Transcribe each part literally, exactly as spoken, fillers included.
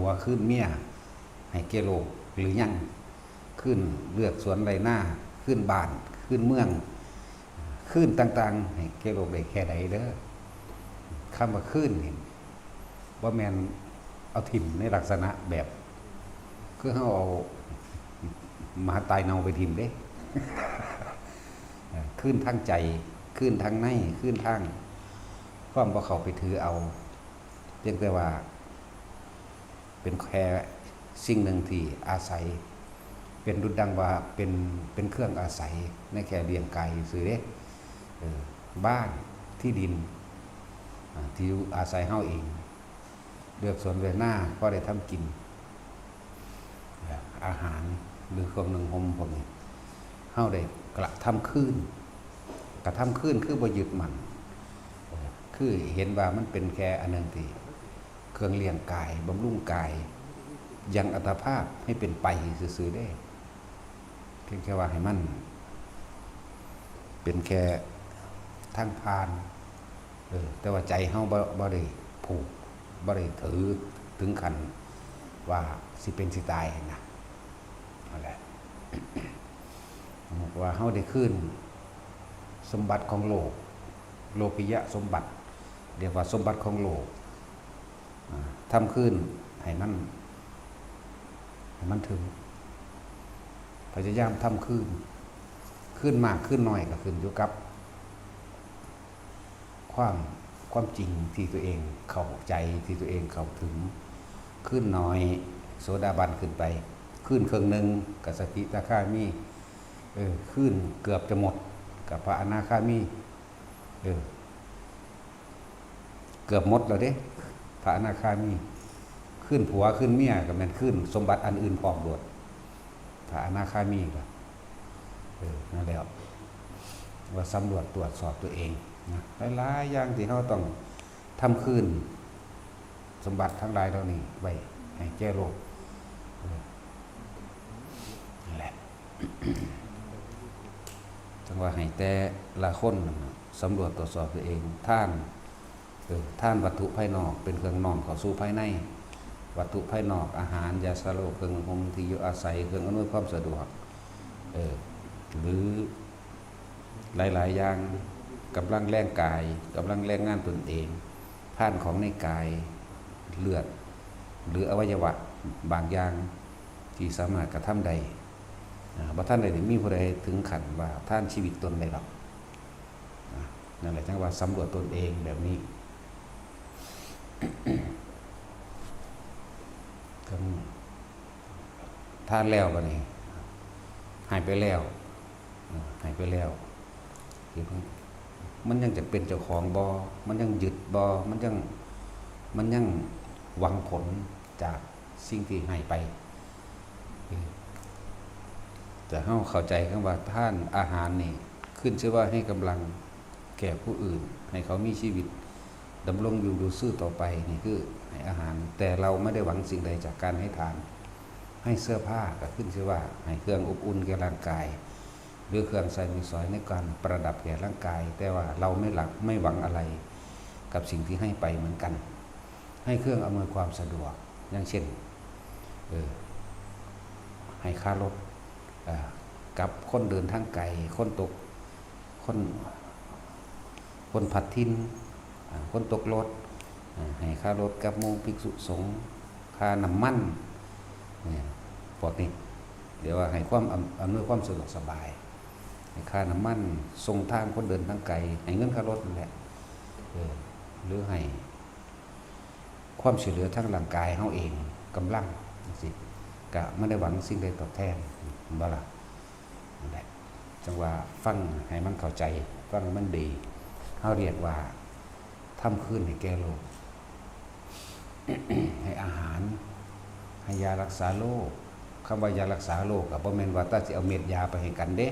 ผัว คืนเมีย ให้แก่โลกหรือยัง? คืนเฮือนสวนไร่นา คืนบ้าน คืนเมือง คืนต่างๆ ให้แก่โลกได้แค่ใดเด้อ คำว่าคืนนี่ บ่แม่นเอาถิ่มในลักษณะแบบ คือเฮาเอาหมาตายเน่าไปถิ่มเด้ เอ่อ คืนทางใจ คืนทางใน คืนทางความบ่เข้าไปถือเอา เพียงแต่ว่าเป็นแค่สิ่งหนึ่งที่อาศัย เป็นดุจดังว่าเป็น เป็นเครื่องอาศัยในแค่เลี้ยงกายซื่อเด้ เออ บ้าน ที่ดิน อ่า ที่อยู่อาศัยเฮาเอง เฮือนสวนไร่นา พอได้ทำกิน อาหาร หรือเครื่องนึ่งห่มพวกนี้ เฮาได้กระทำคืน กระทำคืนคือบ่ยึดมั่น เอ่อ คือเห็นว่ามันเป็นแค่อันหนึ่งที่ เครื่องเลี้ยงกาย บำรุงกาย ยังอัตภาพให้เป็นไปซื่อๆเด้ เพียงแค่ว่าให้มัน เป็นแค่ทางผ่าน เออ แต่ว่าใจเฮาบ่ บ่ได้ผูก บ่ได้ถือถึงขั้นว่าสิเป็นสิตายนะ นั่นแหละ ว่าเฮาได้คืนสมบัติของโลก โลกิยะสมบัติ เรียกว่าสมบัติของโลก อ่า ทำคืนให้มัน ให้มันถึง พยายามทำคืน คืนมากคืนน้อยก็ขึ้นอยู่กับ ความ ความจริงที่ตัวเองเข้าใจ ที่ตัวเองเข้าถึง คืนน้อย โสดาบันขึ้นไป คืนครึ่งหนึ่งก็สกิทาคามี เออ คืนเกือบจะหมด ก็พระอนาคามี เออ เกือบหมดแล้วเด้ พระอนาคามี คืนผัวคืนเมียก็แม่นคืนสมบัติอันอื่นพร้อมโลด พระอนาคามีก็ เออ นั่นแหละ ว่าสำรวจตรวจสอบตัวเองนะ หลายๆอย่างที่เฮาต้องทำคืน สมบัติทั้งหลายเหล่านี้ไว้ให้แก่โลก เออ นั่นแหละ จั่งว่าให้แต่ละคนนั่นน่ะสำรวจตรวจสอบตัวเอง ทาน เออ ทานวัตถุภายนอกเป็นเครื่องน้อมเข้าสู่ภายใน วัตถุภายนอก อาหาร ยาชาโรค เครื่องนุ่งห่ม ที่อยู่อาศัย เครื่องอำนวยความสะดวก เออ หรือหลายๆอย่าง กำลังแรงกาย กำลังแรงงานตนเอง ทานของในกาย เลือด หรืออวัยวะบางอย่างที่สามารถกระทำได้ อ่า บ่ทันได้มีผู้ใดถึงขั้นว่าทานชีวิตตนได้หรอก อ่า นั่นแหละจั่งว่าสำรวจตนเองแบบนี้ ทานแล้วบัดนี้ ให้ไปแล้ว อ่า ให้ไปแล้ว มันยังจะเป็นเจ้าของบ่ มันยังยึดบ่ มันยัง มันยังหวังผลจากสิ่งที่ให้ไป แต่เฮาเข้าใจคำว่าทานอาหารนี่ ขึ้นชื่อว่าให้กำลังแก่ผู้อื่น ให้เขามีชีวิตดำรงอยู่อยู่ซื่อต่อไป นี่คือให้อาหาร แต่เราไม่ได้หวังสิ่งใดจากการให้ทาน ให้เสื้อผ้าก็ขึ้นชื่อว่าให้เครื่องอบอุ่นแก่ร่างกาย หรือเครื่องใช้มือสอยในการประดับแก่ร่างกาย แต่ว่าเราไม่หลัก ไม่หวังอะไรกับสิ่งที่ให้ไปเหมือนกัน ให้เครื่องอำนวยความสะดวก อย่างเช่น เออ ให้ค่ารถ เอ่อ กับคนเดินทางไกล คนตก คน คนพลัดถิ่น อ่า คนตกรถ อ่า ให้ค่ารถกับหมู่ภิกษุสงฆ์ ค่าน้ำมัน เนี่ย พวกนี้ เรียกว่าให้ความอำ อำนวยความสะดวกสบาย ให้ค่าน้ำมัน ส่งทางคนเดินทางไกล ให้เงินค่ารถนั่นแหละ เออ หรือให้ความช่วยเหลือทางร่างกายเฮาเอง กำลังจั่งซี้ ก็บ่ได้หวังสิ่งใดตอบแทน เห็นบ่ล่ะ? นั่นแหละ จั่งว่าฟังให้มันเข้าใจ ฟังให้มันดี เฮาเรียกว่าทำคืนให้แก่โลก ให้อาหาร ให้ยารักษาโรค คำว่ายารักษาโรคก็บ่แม่นว่าแต่สิเอาเม็ดยาไปให้กันเด้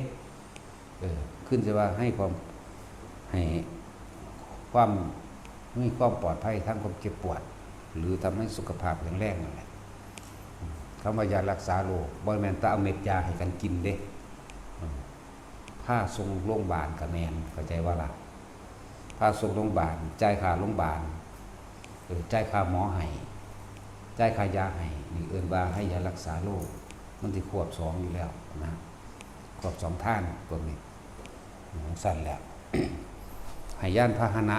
เออ ขึ้นชื่อว่าให้ความ ให้ความ มีความปลอดภัยทางความเจ็บปวด หรือทำให้สุขภาพแข็งแรงนั่นแหละ คำว่ายารักษาโรค บ่แม่นแต่เอาเม็ดยาให้กันกินเด้ อืม พาส่งโรงพยาบาลก็แม่น เข้าใจบ่ล่ะ? พาส่งโรงพยาบาล จ่ายค่าโรงพยาบาล เออ จ่ายค่าหมอให้ จ่ายค่ายาให้ นี่เอิ้นว่าให้ยารักษาโรค มันสิควบสองอยู่แล้วนะ ควบสองทานพวกนี้ จั่งซั้นแหละ ให้ยานพาหนะ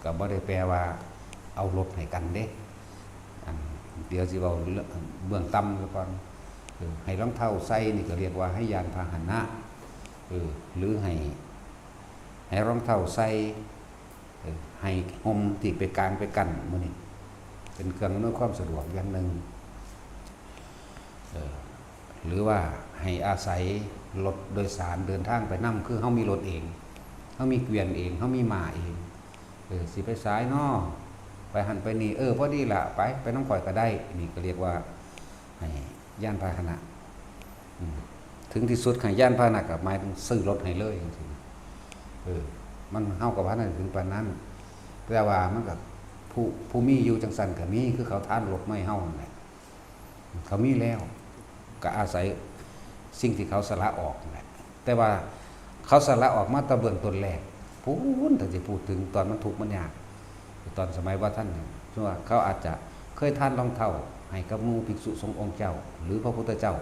ก็บ่ได้แปลว่าเอารถให้กันเด้ อัน เดี๋ยวสิเว้าเรื่องเบื้องต่ำซะก่อน เออ ให้รองเท้าใส่นี่ก็เรียกว่าให้ยานพาหนะ เออ หรือให้ ให้รองเท้าใส่ เออ ให้ห่มที่ไปกางไปกั้นหมู่นี้ เป็นเครื่องอำนวยความสะดวกอย่างหนึ่ง เออ หรือว่าให้อาศัยรถโดยสารเดินทางไปนำ คือเฮามีรถเอง เฮามีเกวียนเอง เฮามีม้าเอง เออ สิไปไสน้อ ไปหั่นไปนี่ เออ พอดีละ ไป ไปนำข้อยก็ได้ นี่ก็เรียกว่าให้ยานพาหนะ อืม ถึงที่สุดให้ยานพาหนะก็หมายถึงซื้อรถให้เลยจั่งซี้นะ เออ มัน เฮาก็บ่ทันได้ถึงปานนั้น แต่ว่ามันก็ ผู้ ผู้มีอยู่จั่งซั้นก็มี คือเขาทานรถมาให้เฮานั่นแหละ เขามีแล้ว ก็อาศัยสิ่งที่เขาสละออกนั่นแหละ แต่ว่าเขาสละออกมาแต่เบื้องต้นแรก พู้น ถ้าสิพูดถึงตอนมันทุกข์มันยาก ตอนสมัยบ่ทันเนี่ย สมมุติว่าเขาอาจจะเคยทานรองเท้าให้กับหมู่ภิกษุสงฆ์องค์เจ้า หรือพระพุทธเจ้า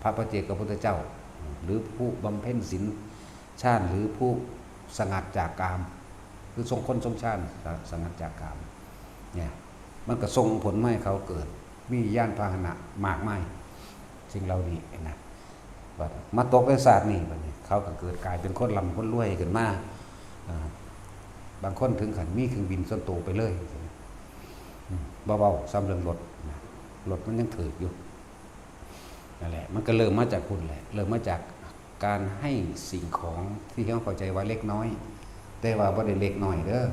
พระปัจเจกพุทธเจ้า หรือผู้บำเพ็ญศีลฌาน หรือผู้สงัดจากกาม คือทรงคนทรงฌาน ส- สงัดจากกาม เนี่ย มันก็ส่งผลมาให้เขาเกิดมียานพาหนะมากมาย สิ่งเหล่านี้นะ บัดมาตกในชาตินี้ บัดนี้เขาก็เกิดกลายเป็นคนร่ำคนรวยขึ้นมา อ่า บางคนถึงขั้นมีเครื่องบินส่วนตัวไปเลย อืม บ่เว้าซ้ำเรื่องรถนะ รถมันยังถูกอยู่ นั่นแหละ มันก็เริ่มมาจากพุ้นแหละ เริ่มมาจากการให้สิ่งของที่เฮาเข้าใจว่าเล็กน้อย แต่ว่าบ่ได้เล็กน้อยเด้อ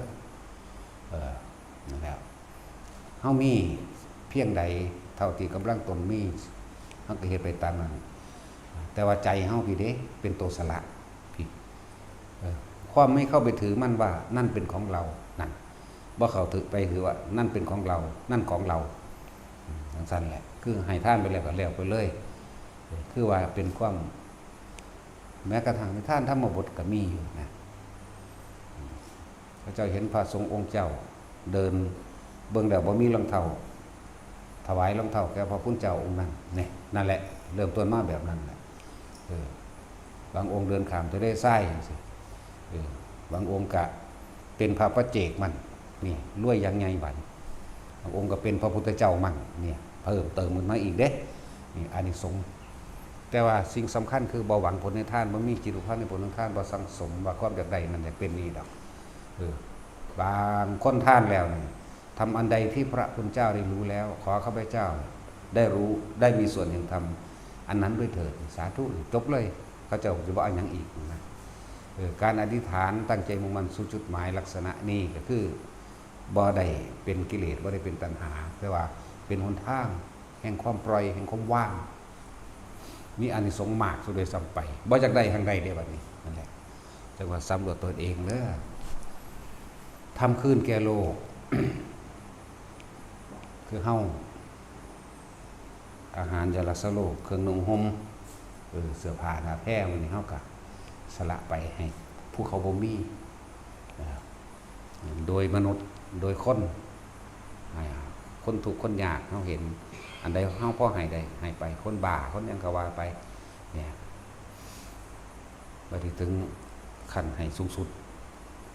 เออ นั่นแหละ เฮามีเพียงใดเท่าที่กำลังตนมี เฮาก็เฮ็ดไปตามนั้น แต่ว่าใจเฮาพี้เด้ เป็นตัวสละพี้ เออ ความไม่เข้าไปถือมั่นว่านั่นเป็นของเรา นั่น บ่เข้าถือไปถือว่านั่นเป็นของเรา นั่นของเรา อืม จั่งซั้นแหละ คือให้ทานไปแล้วก็แล้วไปเลย คือว่าเป็นความ แม้กระทั่งในทานธรรมบทก็มีอยู่นะ อืม เขาเจ้าเห็นพระสงฆ์องค์เจ้าเดิน เบิ่งแล้วบ่มีรองเท้า ถวายรองเท้าแก่พระพุทธเจ้าองค์นั้น นี่ นั่นแหละ เริ่มต้นมาแบบนั้นแหละ เออ บางองค์เดินข้ามทะเลทรายจั่งซี้ เออ บางองค์ก็เป็นพระปัจเจกมัน นี่ รวยอย่างใหญ่บัด บางองค์ก็เป็นพระพุทธเจ้ามัน เนี่ย เพิ่มเติมขึ้นมาอีกเด้ นี่ อานิสงส์ แต่ว่าสิ่งสำคัญคือบ่หวังผลในทาน บ่มีจิตอุปทานในผลของทาน บ่สั่งสมว่าความอยากได้นั่นอยากเป็นนี่ดอก เออ บางคนทานแล้วนี่ ทำอันใดที่พระคุณเจ้าได้รู้แล้ว ขอข้าพเจ้าได้รู้ ได้มีส่วนแห่งธรรมอันนั้นด้วยเถิด สาธุ จบเลย เขาเจ้าสิบ่เอาหยังอีกนะ เออ การอธิษฐานตั้งใจมุ่งมั่นสู่จุดหมายลักษณะนี้ก็คือ บ่ได้เป็นกิเลส บ่ได้เป็นตัณหา แต่ว่าเป็นหนทางแห่งความปล่อย แห่งความว่าง มีอานิสงส์มากซะด้วยซ้ำไป บ่อยากได้แฮ่งใดเด้บัดนี้ นั่นแหละ จั่งว่าสำรวจตนเองเด้อ ทำคืนแก่โลก คือเฮา อาหารยารักษาโรค เครื่องนุ่งห่ม เออ เสื้อผ้าหน้าแพร มื้อนี้เฮาก็สละไปให้ผู้เขาบ่มี นะครับ โดยมนุษย์ โดยคน ให้คนทุกข์คนยาก เฮาเห็น อันใดเฮาพอให้ได้ ให้ไป คนบ้า คนหยังก็ว่าไป เนี่ย บ่ได้ถึงขั้นให้สูงสุด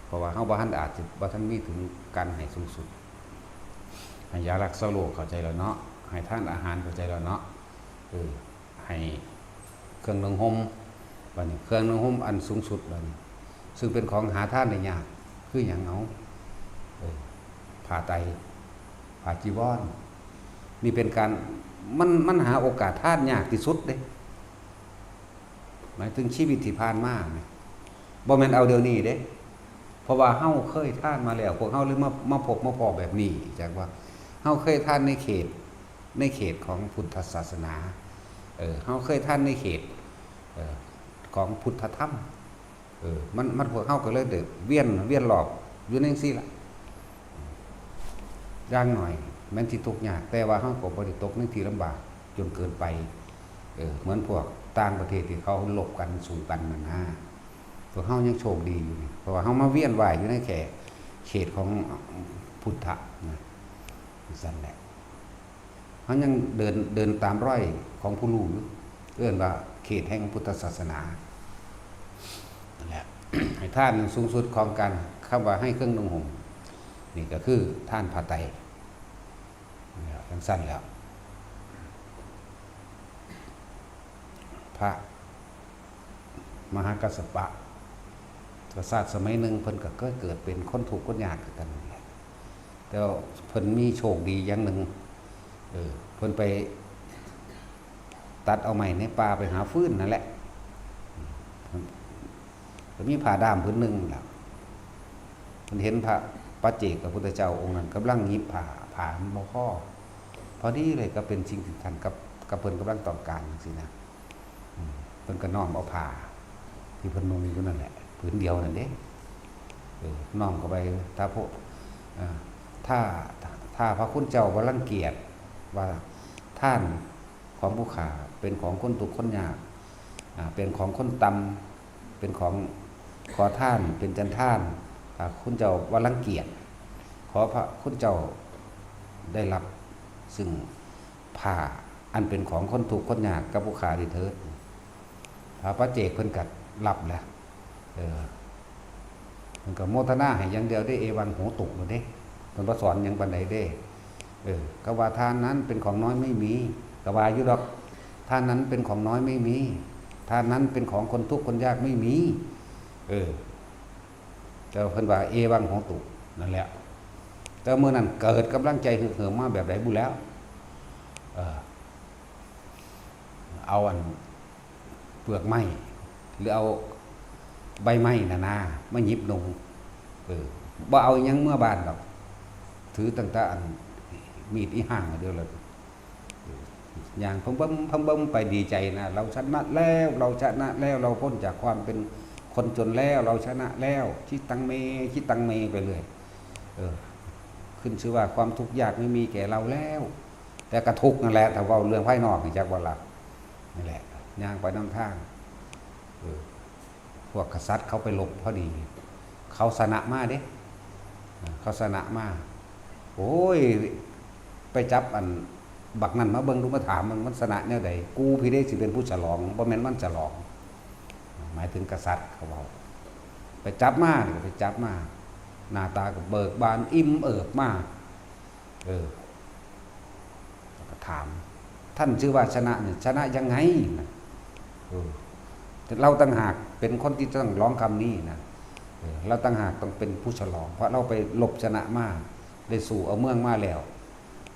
เพราะว่าเฮาบ่ทัน อาจจะบ่ทันมีถึงการให้สูงสุด ให้ยารักษาโรคเข้าใจแล้วเนาะ ให้ทานอาหารเข้าใจแล้วเนาะ เออ ให้เครื่องนุ่งห่ม บัดนี้เครื่องนุ่งห่มอันสูงสุดบัดนี้ ซึ่งเป็นของหาทานได้ยาก คือหยังเอา เออ ผ้าไตร ผ้าจีวร นี่เป็นการ มัน มันหาโอกาสทานยากที่สุดเด้ หมายถึงชีวิตที่ผ่านมาเนี่ย บ่แม่นเอาเดี๋ยวนี้เด้ เพราะว่าเฮาเคยทานมาแล้ว พวกเฮาเลยมา มาพบมาพ้อแบบนี้ จั่งว่าเฮาเคยทานในเขต ในเขตของพุทธศาสนา เออ เฮาเคยทานในเขต เออ ของพุทธธรรม เออ มัน มันพวกเฮาก็เลยได้เวียน เวียนรอบอยู่ในจั่งซี้ล่ะ อย่างน้อยแม้นสิทุกข์ยาก แต่ว่าเฮาก็บ่ได้ตกในที่ลำบากจนเกินไป เออ เหมือนพวกต่างประเทศที่เขารบกันสู้กันนั่นนะ พวกเฮายังโชคดีอยู่นี่ เพราะว่าเฮามาเวียนว่ายอยู่ในแค่เขตของพุทธะนะ จั่งซั้นแหละ เฮายังเดิน เดินตามรอยของผู้รู้อยู่ เอิ้นว่าเขตแห่งพุทธศาสนา นั่นแหละ ให้ทานสูงสุดของการ คำว่าให้เครื่องนุ่งห่ม นี่ก็คือทานผ้าไตร จั่งซั้นแหล้ว พระมหากัสสปะ กษัตริย์สมัยหนึ่งเพิ่นก็เคยเกิดเป็นคนทุกข์คนยากคือกันนั่นแหละ แต่ว่าเพิ่นมีโชคดีอย่างหนึ่ง เออ เพิ่นไปตัดเอาไม้ในป่าไปหาฟืนนั่นแหละ ก็มีผ้าด้ามผืนหนึ่งล่ะ เพิ่นเห็นพระปัจเจกพุทธเจ้าองค์นั้นกำลังหยิบผ้า ผ้ามันบ่พอ พอดีเลยก็เป็นสิ่งที่ท่านกับ กับเพิ่นกำลังต้องการจั่งซี้นะ อืม เพิ่นก็น้อมเอาผ้าที่เพิ่นนุ่งอยู่นั่นแหละ ผืนเดียวนั่นเด้ เออ น้อมเข้าไป ถ้าพวก อ่า ถ้า ถ้าพระคุณเจ้าบ่รังเกียจว่าทานของผู้ข้าเป็นของคนทุกข์คนยาก อ่า เป็นของคนต่ำ เป็นของขอทาน เป็นจันทาน ถ้าคุณเจ้าบ่รังเกียจ ขอพระคุณเจ้าได้รับซึ่งผ้าอันเป็นของคนทุกข์คนยากกับผู้ข้านี้เถิด พระปัจเจกเพิ่นก็รับแหละ เออ เพิ่นก็โมทนาให้อย่างเดียวเด้ เอวังโหตุโลดเด้ เพิ่นบ่สอนหยังปานใดเด้ เออ ก็ว่าทานนั้นเป็นของน้อยไม่มี ก็ว่าอยู่ดอก ทานนั้นเป็นของน้อยไม่มี ทานนั้นเป็นของคนทุกข์คนยากไม่มี เออ แต่ว่าเพิ่นว่า เอวังโหตุ นั่นแหละ แต่มื้อนั้นเกิดกำลังใจฮึกเหิมมาแบบใดบุแล้ว เออ เอาอันเปลือกไม้ หรือเอาใบไม้น่ะนะ มาหยิบนุ่ง เออ บ่เอาหยังเมือบ้านดอก ถือตั้งแต่อันมีดอีห่างเดียวเลย ย่างเพิ่มเบิ่มเพิ่มเบิ่มไปดีใจนะ เราชนะแล้ว เราชนะแล้ว เราพ้นจากความเป็นคนจนแล้ว เราชนะแล้ว คิดตังเม คิดตังเมไปเรื่อย เออ ขึ้นชื่อว่าความทุกข์ยากไม่มีแก่เราแล้ว แต่กะทุกข์นั่นแหละ ถ้าเว้าเรื่องภายนอกนี่จักบ่ล่ะ นี่แหละ ย่างไปนำทาง เออ พวกกษัตริย์เขาไปรบพอดี เขาชนะมาเด้ เออ เขาชนะมา โอ้ย ไปจับอันบักนั่นมาเบิ่งดู มาถามมัน มันชนะแนวใด กูพีเด้สิเป็นผู้ฉลอง บ่แม่นมันฉลอง หมายถึงกษัตริย์เขาเว้า ไปจับมานี่ก็ไปจับมา หน้าตาก็เบิกบานอิ่มเอิบมา เออ แล้วก็ถาม ท่านชื่อว่าชนะเนี่ย ชนะยังไงนะ เออ เราต่างหากเป็นคนที่ต้องร้องคำนี้นะ เออ เราต่างหากต้องเป็นผู้ฉลอง เพราะเราไปรบชนะมา ได้สู้เอาเมืองมาแล้ว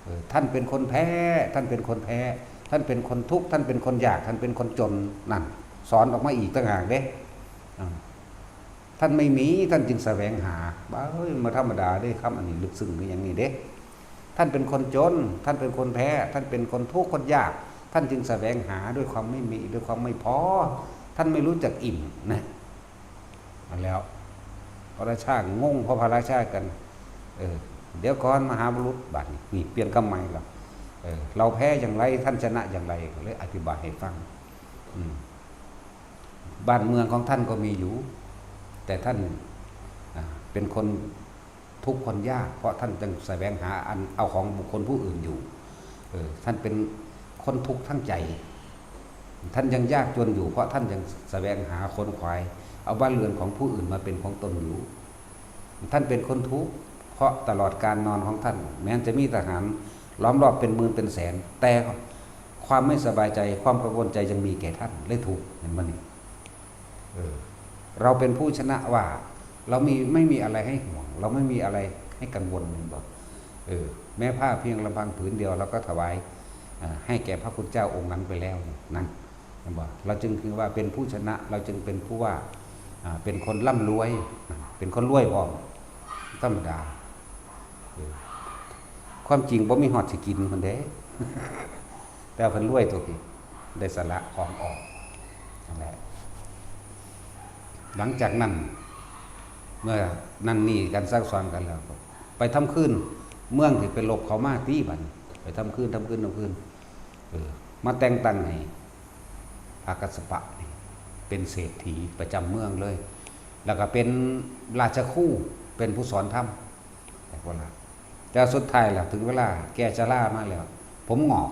เออ ท่านเป็นคนแพ้ ท่านเป็นคนแพ้ ท่านเป็นคนทุกข์ ท่านเป็นคนยาก ท่านเป็นคนจน นั่น สอนออกมาอีกต่างหากเด้ อ่า ท่านไม่มี ท่านจึงแสวงหา บ้าเอ้ย มาธรรมดาเด้ คำอันนี้ลึกซึ้งคือหยังนี่เด้ ท่านเป็นคนจน ท่านเป็นคนแพ้ ท่านเป็นคนทุกข์คนยาก ท่านจึงแสวงหาด้วยความไม่มี ด้วยความไม่พอ ท่านไม่รู้จักอิ่มนะ เอาแล้ว พระราชางง เพราะพระราชากัน เออ เดี๋ยวก่อนมหาบุรุษ บัดนี้ นี่เปลี่ยนคำใหม่แล้ว เออ เราแพ้อย่างไร ท่านชนะอย่างไร ก็เลยอธิบายให้ฟัง อืม บ้านเมืองของท่านก็มีอยู่ แต่ท่าน อ่า เป็นคนทุกข์คนยาก เพราะท่านยังแสวงหาอันเอาของบุคคลผู้อื่นอยู่ เออ ท่านเป็นคนทุกข์ทั้งใจ ท่านยังยากจนอยู่ เพราะท่านยังแสวงหาขนขวาย เอาบ้านเรือนของผู้อื่นมาเป็นของตนอยู่ ท่านเป็นคนทุกข์ เพราะตลอดการนอนของท่าน แม้จะมีทหารล้อมรอบเป็นหมื่นเป็นแสน แต่ความไม่สบายใจ ความกังวลใจยังมีแก่ท่าน เลยทุกข์ เห็นบ่นี่ เออ เราเป็นผู้ชนะว่า เรามี ไม่มีอะไรให้ห่วง เราไม่มีอะไรให้กังวล เห็นบ่ เออ แม้ผ้าเพียงลำพังผืนเดียว เราก็ถวาย อ่า ให้แก่พระคุณเจ้าองค์นั้นไปแล้ว นั่น เห็นบ่ เราจึงถือว่าเป็นผู้ชนะ เราจึงเป็นผู้ว่า อ่า เป็นคนร่ำรวย เป็นคนรวยพร้อม ธรรมดา เออ ความจริงบ่มีฮอดสิกินพุ้นเด้ แต่เพิ่นรวยตัวนี้ ได้สละของออก นั่นแหละ หลังจากนั้น เมื่อนั่นนี่กันซักซ้อนกันแล้ว ไปทำคืน เมืองที่ไปรบเขามาติบัดนี้ ไปทำคืน ทำคืน ทำคืน เออ มาแต่งตั้งให้พระกัสสปะนี่เป็นเศรษฐีประจำเมืองเลย แล้วก็เป็นราชครู เป็นผู้สอนธรรม แต่ว่าละ แต่สุดท้ายล่ะ ถึงเวลาแก่ชรามาแล้ว ผมหงอก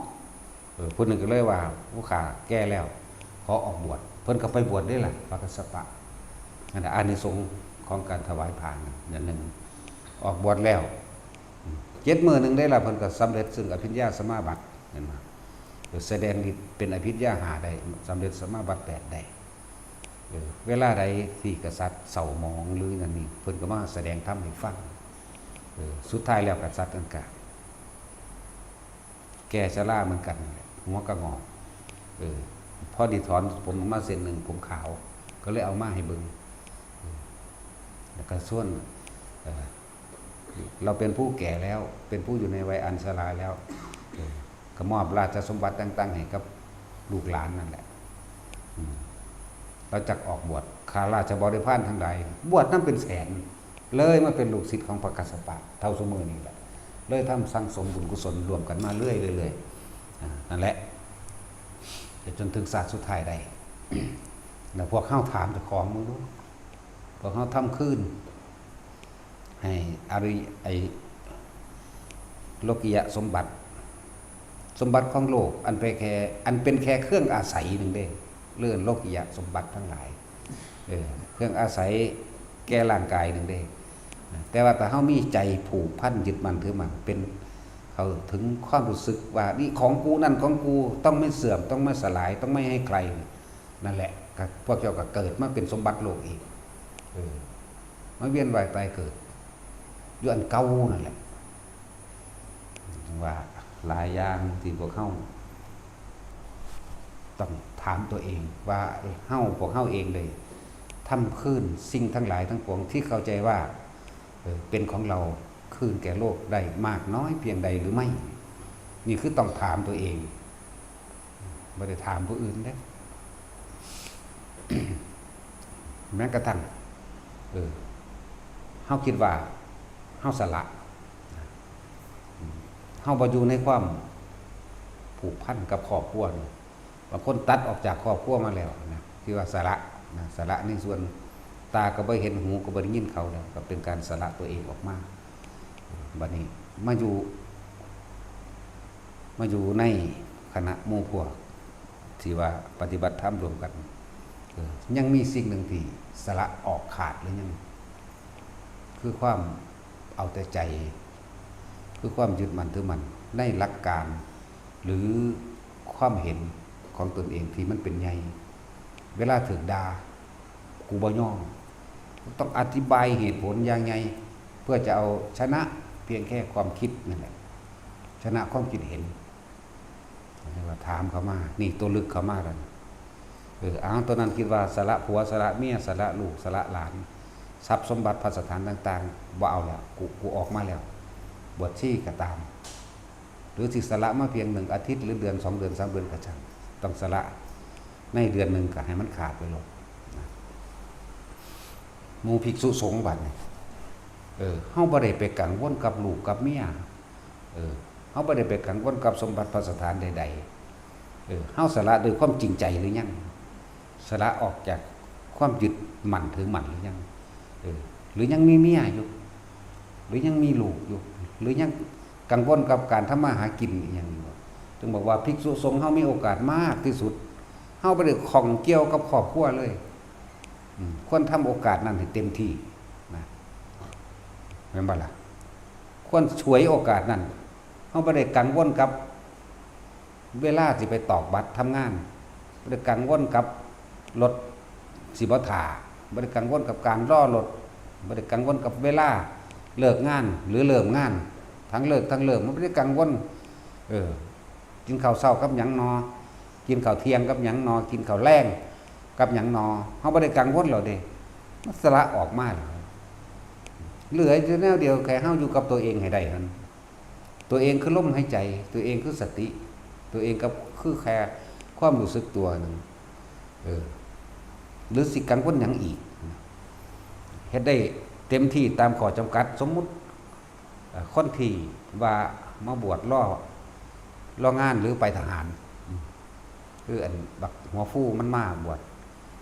เออ ผู้หนึ่งก็เลยว่า ผู้ข้าแก่แล้ว ขอออกบวช เพิ่นก็ไปบวชได้ล่ะ พระกัสสปะ นั่นแหละ อานิสงส์ของการถวายพานอย่างหนึ่ง ออกบวชแล้ว เจ็ดมื้อหนึ่งได้ล่ะ เพิ่นก็สำเร็จซึ่งอภิญญาสมาบัติ เห็นไหม แสดงฤทธิ์เป็นอภิญญาห้าได้ สำเร็จสมาบัติแปดได้ เออ เวลาใดที่กษัตริย์เศร้าหมองหรืออย่างนี้ เพิ่นก็มาแสดงธรรมให้ฟัง เออ สุดท้ายแล้วกษัตริย์นั่นก็ แก่ชราเหมือนกัน หัวก็งอก เออ พอดีถอนผมออกมาเส้นหนึ่ง ผมขาว ก็เลยเอามาให้เบิ่ง เออ แล้วก็ชวน เออ เราเป็นผู้แก่แล้ว เป็นผู้อยู่ในวัยอันชราแล้ว เออ ก็มอบราชสมบัติต่างๆ ให้กับลูกหลานนั่นแหละ อืม เราจักออกบวช ข้าราชบริพารทั้งหลาย บวชนำเป็นแสน เลยมาเป็นลูกศิษย์ของพระกัสสปะ เท่าซุมื้อนี้แหละ เลยทำสั่งสมบุญกุศลร่วมกันมาเรื่อยๆ เรื่อยๆ อ่า นั่นแหละ จนถึงชาติสุดท้ายได้ แล้วพวกเฮาถามเจ้าของมึงดู พวกเฮาทำคืน ให้อริ ไอ้ โลกิยะสมบัติ สมบัติของโลก อันเป็นแค่ อันเป็นแค่เครื่องอาศัยหนึ่งเด้ เรื่องโลกิยะสมบัติทั้งหลาย เออ เครื่องอาศัยแก่ร่างกายหนึ่งเด้ แต่ว่าถ้าเฮามีใจผูกพันยึดมั่นถือมั่น เป็น เข้าถึงความรู้สึกว่า นี่ของกู นั่นของกู ต้องไม่เสื่อม ต้องไม่สลาย ต้องไม่ให้ใคร นั่นแหละ ก็พวกเจ้าก็เกิดมาเป็นสมบัติโลกอีก เออ มาเวียนว่ายตายเกิด อยู่อันเก่านั่นแหละ ว่าหลายอย่างที่พวกเฮาต้องถามตัวเองว่าเฮา พวกเฮาเองได้ทำคืนสิ่งทั้งหลายทั้งปวงที่เข้าใจว่า เออ เป็นของเราคืนแก่โลกได้มากน้อยเพียงใดหรือไม่ นี่คือต้องถามตัวเอง บ่ได้ถามผู้อื่นเด้ แม้กระทั่ง เออ เฮาคิดว่า เฮาสละ เฮาบ่อยู่ในความผูกพันกับครอบครัวนี่ บางคนตัดออกจากครอบครัวมาแล้วนะ ที่ว่าสละนะ สละในส่วน ตาก็บ่เห็น หูก็บ่ได้ยินเขาแล้ว ก็เป็นการสละตัวเองออกมา บัดนี้มาอยู่ มาอยู่ในคณะหมู่พวกที่ว่าปฏิบัติธรรมร่วมกัน เออ ยังมีสิ่งหนึ่งที่สละออกขาดหรือยัง คือความเอาแต่ใจ คือความยึดมั่นถือมั่นในหลักการ หรือความเห็นของตนเองที่มันเป็นใหญ่ เวลาถูกด่า กูบ่ยอม ต้องอธิบายเหตุผลอย่างใหญ่ เพื่อจะเอาชนะเพียงแค่ความคิดนั่นแหละ ชนะความคิดเห็น เรียกว่าถามเขามา นี่ตัวลึกเขามาแล้วนะ เออ เอา ตัวนั้นคิดว่าสละผัว สละเมีย สละลูก สละหลาน ทรัพย์สมบัติภัสถานต่างๆ บ่เอาแล้ว กู กูออกมาแล้ว บวชชีก็ตาม หรือสิสละมาเพียงหนึ่งอาทิตย์ หรือเดือน สองเดือน สามเดือนก็ช่าง ต้องสละในเดือนหนึ่งก็ให้มันขาดไปโลดนะ หมู่ภิกษุสงฆ์บัดนี้ เออ เฮาบ่ได้ไปกังวลกับลูกกับเมีย เออ เฮาบ่ได้ไปกังวลกับสมบัติภัสถานใดๆ เออ เฮาสละด้วยความจริงใจหรือยัง สละออกจากความยึดมั่นถือมั่นหรือยัง เออ หรือยังมีเมียอยู่ หรือยังมีลูกอยู่ หรือยังกังวลกับการทำมาหากินอีกอย่างอยู่ จึงบอกว่าภิกษุสงฆ์เฮามีโอกาสมากที่สุด เฮาบ่ได้ข้องเกี่ยวกับครอบครัวเลย อืม ควรทำโอกาสนั้นให้เต็มที่นะ แม่นบ่ล่ะ ควรฉวยโอกาสนั้น เฮาบ่ได้กังวลกับเวลาสิไปตอกบัตรทำงาน บ่ได้กังวลกับรถสิบ่ท่า บ่ได้กังวลกับการรอรถ บ่ได้กังวลกับเวลาเลิกงานหรือเริ่มงาน ทั้งเลิกทั้งเริ่ม มันบ่ได้กังวล เออ กินข้าวเช้ากับหยังหนอ กินข้าวเที่ยงกับหยังหนอ กินข้าวแลงกับหยังหนอ เฮาบ่ได้กังวลแล้วเด้ มันสละออกมาแล้ว เหลืออยู่แนวเดียว แค่เฮาอยู่กับตัวเองให้ได้เท่านั้น ตัวเองคือลมหายใจ ตัวเองคือสติ ตัวเองก็คือแค่ความรู้สึกตัวหนึ่ง เออ หรือสิกังวลหยังอีก เฮ็ดได้เต็มที่ตามข้อจำกัด สมมุติ เอ่อ คนที่ว่ามาบวชรอ รองานหรือไปทหาร อืม คืออันบักหัวฟูมันมาบวช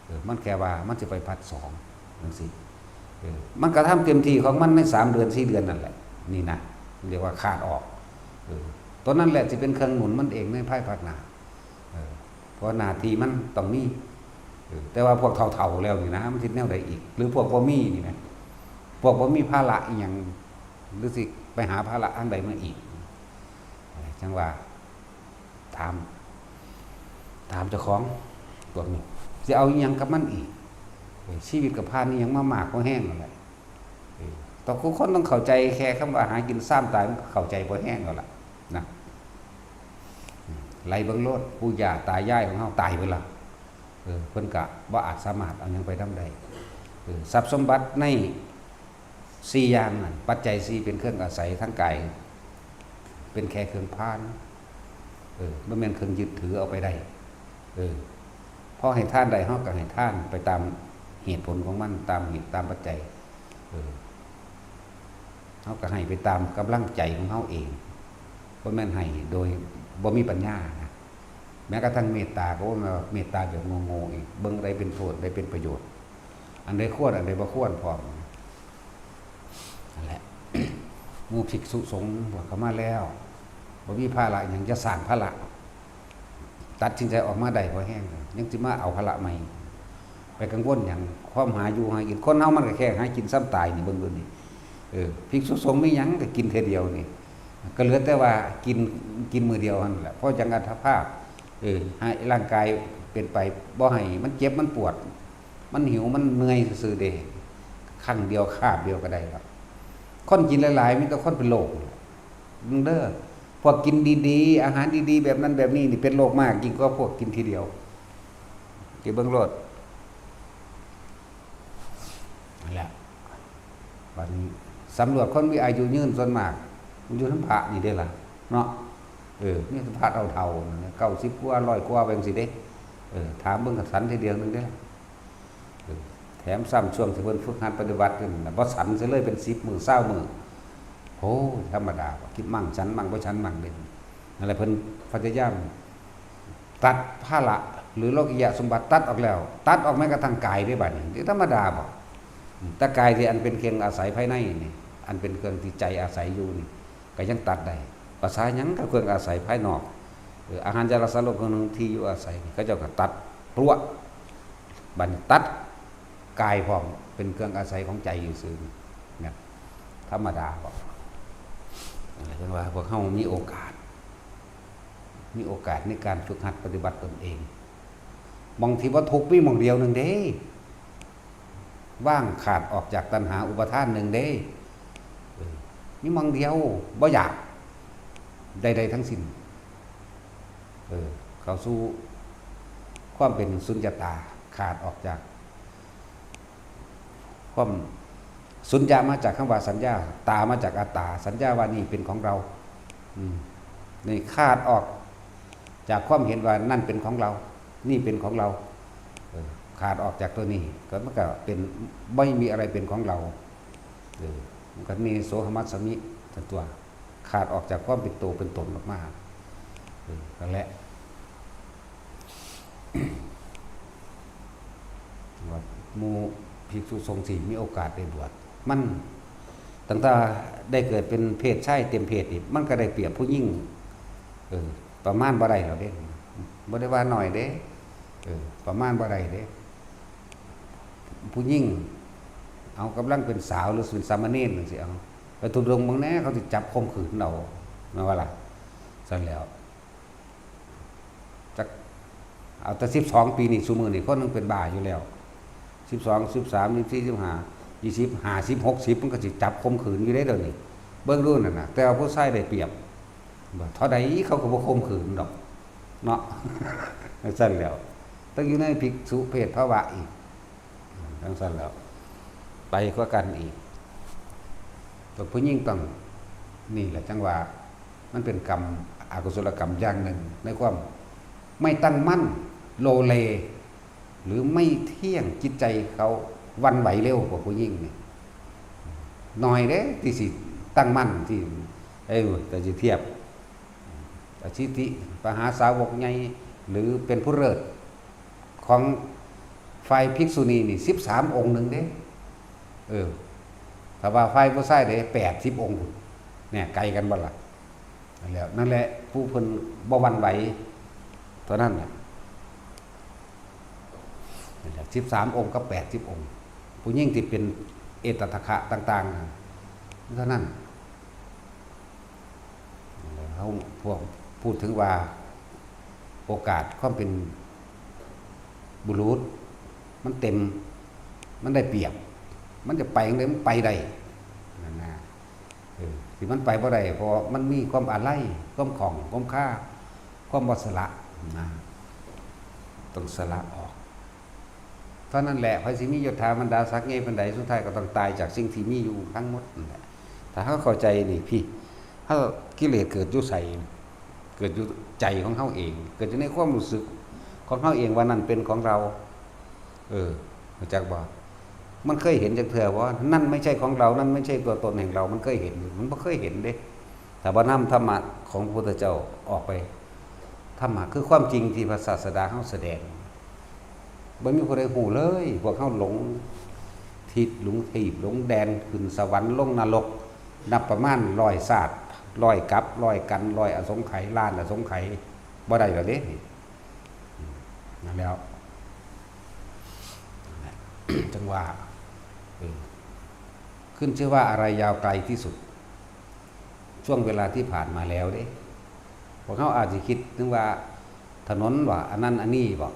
เออ มันแค่ว่ามันสิไปผลัดสองจังซี้ เออ มันก็ทำเต็มที่ของมันในสามเดือน สี่เดือนนั่นแหละ นี่นะ เรียกว่าขาดออก เออ ตัวนั้นแหละสิเป็นเครื่องหนุนมันเองในภายภาคหน้า เออ เพราะหน้าที่มันต้องมี เออ แต่ว่าพวกเฒ่าๆแล้วนี่นะ มันสิแนวใดอีก หรือพวกบ่มีนี่นะ พวกบ่มีภาระอีหยัง หรือสิไปหาภาระทางใดมาอีก เออ จั่งว่า ถาม ถามเจ้าของ พวกนี้ สิเอาอีหยังกับมันอีก เออ ชีวิตก็ผ่านอีหยังมามากพอแฮงแล้วแหละ เออ ต้อง ทุกคนต้องเข้าใจ แค่คำว่าหากินซ้ำตาย มันก็เข้าใจพอแฮงแล้วล่ะ นะ อืม ไล่เบิ่งโลด ปู่ย่าตายายของเฮาตายเบิดละ เออ เพิ่นก็บ่อาจสามารถเอาหยังไปนำได้ เออ ทรัพย์สมบัติในสี่อย่างนั่น ปัจจัยสี่เป็นเครื่องอาศัยทางกาย เป็นแค่เครื่องพา เออ บ่แม่นเครื่องยึดถือเอาไปได้ เออ พอให้ทานได้ เฮาก็ให้ทานไปตามเหตุผลของมัน ตามเหตุตามปัจจัย เออ เฮาก็ให้ไปตามกำลังใจของเฮาเอง บ่แม่นให้โดยบ่มีปัญญานะ แม้กระทั่งเมตตาก็ว่าเมตตาแบบโง่ๆอีก เบิ่งอันใดเป็นโทษ อันใดเป็นประโยชน์ อันใดควร อันใดบ่ควรพร้อม นั่นแหละ หมู่ภิกษุสงฆ์บวชเข้ามาแล้ว บ่มีภาระหยังจะสร้างภาระ ตัดสินใจออกมาได้พอแฮง ยังสิมาเอาภาระใหม่ ไปกังวลหยัง ความหาอยู่หากิน คนเฮามันก็แค่หากินซ้ำตายนี่ เบิ่งดูนี่ เออ ภิกษุสงฆ์มีหยังก็กินเทื่อเดียวนี่ ก็เหลือแต่ว่ากิน กินมื้อเดียวหั่นแหละ พอจั่งอัตภาพ เออ ให้ร่างกายเป็นไป บ่ให้มันเจ็บมันปวด มันหิวมันเมื่อยซื่อๆเด้ ครั้งเดียวคาบเดียวก็ได้แล้ว คนกินหลายๆ มีแต่คนเป็นโรค เบิ่งเด้อ พวกกินดีๆ อาหารดีๆ แบบนั้นแบบนี้นี่เป็นโรคมาก ยิ่งกว่าพวกกินทีเดียว สิเบิ่งโลด นั่นแหละ บัดนี้สำรวจคนมีอายุยืนส่วนมาก มันอยู่นำพระนี่เด้ล่ะ เนาะ เออ มีแต่พระเฒ่าๆนั่นแหละ เก้าสิบกว่า ร้อยกว่าไปจั่งซี้เด้ เออ ถามเบิ่งก็สันทีเดียวหนึ่งเด้ล่ะ เออ แถมซ้ำช่วงที่เพิ่นฝึกหัดปฏิบัติอยู่นั่นน่ะ บ่สันซะเลย เป็นสิบมื้อ ซาวมื้อ โอ้ย ธรรมดาบ่ กินมั่งฉันมั่ง บ่ฉันมั่งเด้ นั่นแหละ เพิ่นพยายามตัดภาระ หรือโลกิยะสมบัติตัดออกแล้ว ตัดออกแม้กระทั่งกายเด้บัดนี้ นี่ธรรมดาบ่ อืม แต่กายที่อันเป็นเครื่องอาศัยภายในนี่ อันเป็นเครื่องที่ใจอาศัยอยู่นี่ ก็ยังตัดได้ ภาษาหยังก็เครื่องอาศัยภายนอก เออ อาหาร ยา รักษาโรค เครื่องนุ่ง ที่อยู่อาศัยนี่ เขาเจ้าก็ตัดพรวด บัดนี้ตัดกายพร้อม เป็นเครื่องอาศัยของใจอยู่ซื่อนี่ นะ ธรรมดาบ่ นั่นแหละ จั่งว่าพวกเฮามีโอกาส มีโอกาสในการฝึกหัดปฏิบัติตนเอง หม่องที่บ่ทุกข์มีหม่องเดียวหนึ่งเด้ ว่างขาดออกจากตัณหาอุปาทานหนึ่งเด้ เออ มีหม่องเดียว บ่อยากใดๆทั้งสิ้น เออ เข้าสู่ความเป็นสุญญตา ขาดออกจากความ สุญญะมาจากคำว่าสัญญา ตามาจากอัตตา สัญญาว่านี่เป็นของเรา อืม นี่ขาดออกจากความเห็นว่านั่นเป็นของเรา นี่เป็นของเรา เออ ขาดออกจากตัวนี้ ก็มันก็เป็น ไม่มีอะไรเป็นของเรา เออ มันก็มีโสหมัสสมิ ตัว ขาดออกจากความเป็นตัวเป็นตนออกมา เออ นั่นแหละ ว่าหมู่ภิกษุสงฆ์ที่มีโอกาสได้บวช มัน ตั้งแต่ได้เกิดเป็นเพศชายเต็มเพศนี่ มันก็ได้เปรียบผู้หญิง เออ ประมาณบ่ได้หรอกเด้ บ่ได้ว่าน้อยเด้ เออ ประมาณบ่ได้เด้ ผู้หญิง เอากำลังเป็นสาวหรือเป็นสามเณรจั่งซี้ เอา ไปธุดงค์เบิ่งแหน่ เขาสิจับข่มขืนเอา แม่นบ่ล่ะ ซั่นแหล้ว จัก เอาแต่สิบสองปีนี่ ซุมื้อนี่คนหนึ่งเป็นบ้าอยู่แล้ว สิบสอง สิบสาม สิบสี่ สิบห้า ยี่สิบ ห้าสิบ หกสิบ มันก็สิจับข่มขืนอยู่เด้เดี๋ยวนี้ เบิ่งดูนั่นน่ะ แต่ว่าผู้ชายได้เปรียบ บ่ เท่าใดเขาก็บ่ข่มขืนดอก เนาะ ซั่นแหล้ว ต้องอยู่ในภิกษุเพศภาวะอีก จั่งซั่นแหล้ว ไปกว่ากันอีก ตัวผู้หญิงต้อง นี่แหละจั่งว่า มันเป็นกรรม อกุศลกรรมอย่างหนึ่ง ในความไม่ตั้งมั่น โลเล หรือไม่เที่ยง จิตใจเขาหวั่นไหวเร็วกว่าผู้หญิงนี่ น้อยเด้ที่สิตั้งมั่นที่ เอ้ย แต่สิเทียบ อสิทธิมหาสาวกใหญ่ หรือเป็นผู้เลิศของฝ่ายภิกษุณีนี่ สิบสาม องค์หนึ่งเด้ เออ ถ้าว่าฝ่ายผู้ชายเด้ แปดสิบ องค์พุ้น เนี่ย ไกลกันบ่ล่ะ เอ แล้วนั่นแหละ ผู้เพิ่นบ่หวั่นไหวเท่านั้นแหละ นั่นแหละ สิบสามองค์กับแปดสิบองค์ ผู้หญิงที่เป็นเอตทัคคะต่างๆ เท่านั้น เฮาพวกพูดถึงว่าโอกาสความเป็นบุรุษมันเต็ม มันได้เปรียบ มันจะไปจั่งใดมันไปได้ นั่นนะ เออ ที่มันไปบ่ได้ เพราะมันมีความอาลัย ความข้อง ความคา ความบ่สละนะ ต้องสละออก เท่านั้นแหละ ไผสิมียศถาบรรดาศักดิ์ใหญ่ปานใด สุดท้ายก็ต้องตายจากสิ่งที่มีอยู่ทั้งหมดนั่นแหละ ถ้าเฮาเข้าใจนี่พี่ เฮา กิเลสเกิดอยู่ไส เกิดอยู่ใจของเฮาเอง เกิดอยู่ในความรู้สึกของเฮาเองว่านั่นเป็นของเรา เออ รู้จักบ่ มันเคยเห็นจักเทื่อบ่ นั่นไม่ใช่ของเรา นั่นไม่ใช่ตัวตนแห่งเรา มันเคยเห็นอยู่ มันบ่เคยเห็นเด้ ถ้าบ่นำธรรมะของพระพุทธเจ้าออกไป ธรรมะคือความจริงที่พระศาสดาเฮาแสดง บ่มีผู้ใดฮู้เลย พวกเฮาหลงทิศ หลงทีป หลงแดน ขึ้นสวรรค์ ลงนรก นับประมาณร้อยชาติ ร้อยกัป ร้อยกัณฑ์ ร้อยอสงไขย ล้านอสงไขย บ่ได้แล้วเด้ นั่นแล้ว จั่งว่า เออ ขึ้นชื่อว่าอะไรยาวไกลที่สุด ช่วงเวลาที่ผ่านมาแล้วเด้ พวกเฮาอาจสิคิดถึงว่าถนนว่าอันนั้นอันนี้บ่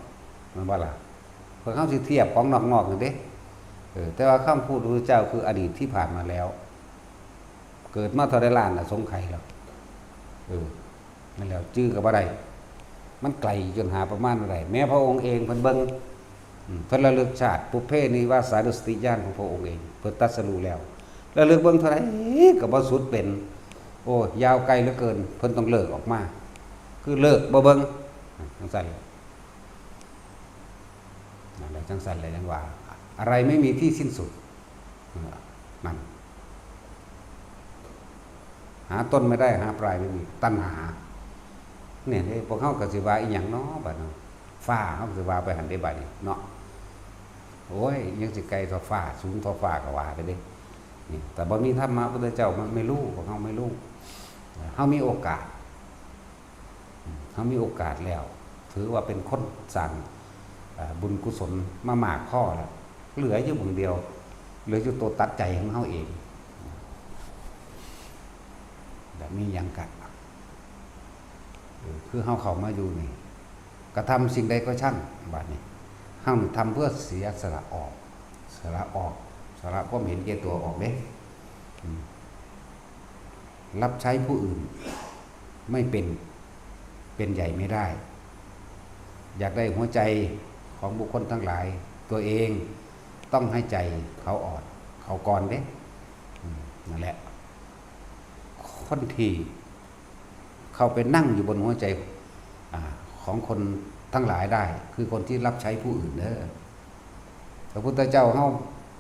แม่นบ่ล่ะ พวกเฮาสิเทียบของนอกๆ นั่นเด้ เออ แต่ว่าคำพูดพระพุทธเจ้าคืออดีตที่ผ่านมาแล้ว เกิดมาเท่าใดล้านอสงไขยแล้ว เออ นั่นแหละ จื่อก็บ่ได้ มันไกลจนหาประมาณบ่ได้ แม้พระองค์เองเพิ่นเบิ่ง อืม เพิ่นระลึกชาติ ปุพเพนิวาสานุสติญาณของพระองค์เอง เพิ่นตรัสรู้แล้ว ระลึกเบิ่งเท่าใดก็บ่สุดเป็น โอ้ ยาวไกลเหลือเกิน เพิ่นต้องเลิกออกมา คือเลิกบ่เบิ่ง จั่งซั่น นั่นแหละ จั่งซั่นแหละ จั่งว่า อะไรไม่มีที่สิ้นสุด นั่น หาต้นไม่ได้ หาปลายไม่มี ตัณหา เนี่ย พวกเฮาก็สิว่าอีหยังน้อบัดนี้ ฟ้า เฮาก็สิว่าไปหั่นเด้บัดนี้เนาะ โอ้ย ยังสิไกลเท่าฟ้า สูงเท่าฟ้าก็ว่าไปเด้ นี่ แต่บ่มีธรรมะพุทธเจ้า มันไม่รู้ พวกเฮาไม่รู้ เฮามีโอกาส เฮามีโอกาสแล้ว ถือว่าเป็นคนสร้าง เอ่อ บุญกุศลมามากพอแล้ว เหลืออยู่หม่องเดียว เหลืออยู่ตัวตัดใจของเฮาเอง แบบนี้ยังกะ เออ คือเฮาเข้ามาอยู่นี่ กระทำสิ่งใดก็ช่าง บัดนี้ เฮาทำเพื่อเสียสละออก สละออก สละความเห็นแก่ตัวออกเด้ อืม รับใช้ผู้อื่นไม่เป็น เป็นใหญ่ไม่ได้ อยากได้หัวใจของบุคคลทั้งหลาย ตัวเองต้องให้ใจเขาอ่อน เขาก่อนเด้ อืม นั่นแหละ คนที่เข้าไปนั่งอยู่บนหัวใจ อ่า ของคนทั้งหลายได้ คือคนที่รับใช้ผู้อื่นเด้อ พระพุทธเจ้าเฮา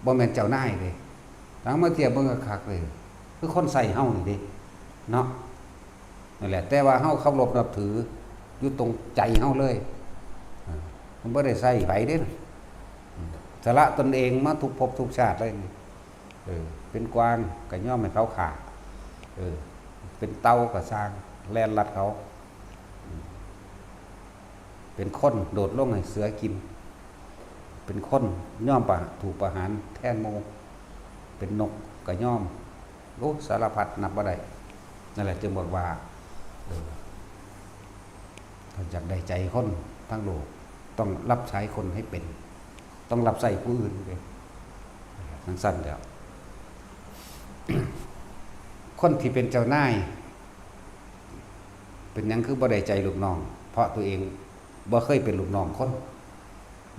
บ่แม่นเจ้านายเด้ ตั้งมาเทียบเบิ่งคักๆ เลย คือคนใช้เฮานี่เด้ เนาะ นั่นแหละ แต่ว่าเฮาเคารพนับถืออยู่ตรงใจเฮาเลย อ่า มันบ่ได้ใช้ไผเด้ อืม สละตนเองมาทุกภพทุกชาติเลยนี่ เออ เป็นกวางก็ยอมให้เขาฆ่า เออ เป็นเต่าก็ซ่าง แล่นลัดเขา อืม เป็นคนโดดลงให้เสือกิน เป็นคนยอมประ ถูกประหารแทนหมู่ เป็นนกก็ยอม โอ้ สารพัดนับบ่ได้ นั่นแหละจึงบอกว่า เออ ถ้าอยากได้ใจคนทั้งโลก ต้องรับใช้คนให้เป็น ต้องรับใช้ผู้อื่นเด้ จั่งซั่นแหล้ว คนที่เป็นเจ้านาย เป็นหยังคือบ่ได้ใจลูกน้อง เพราะตัวเองบ่เคยเป็นลูกน้องคน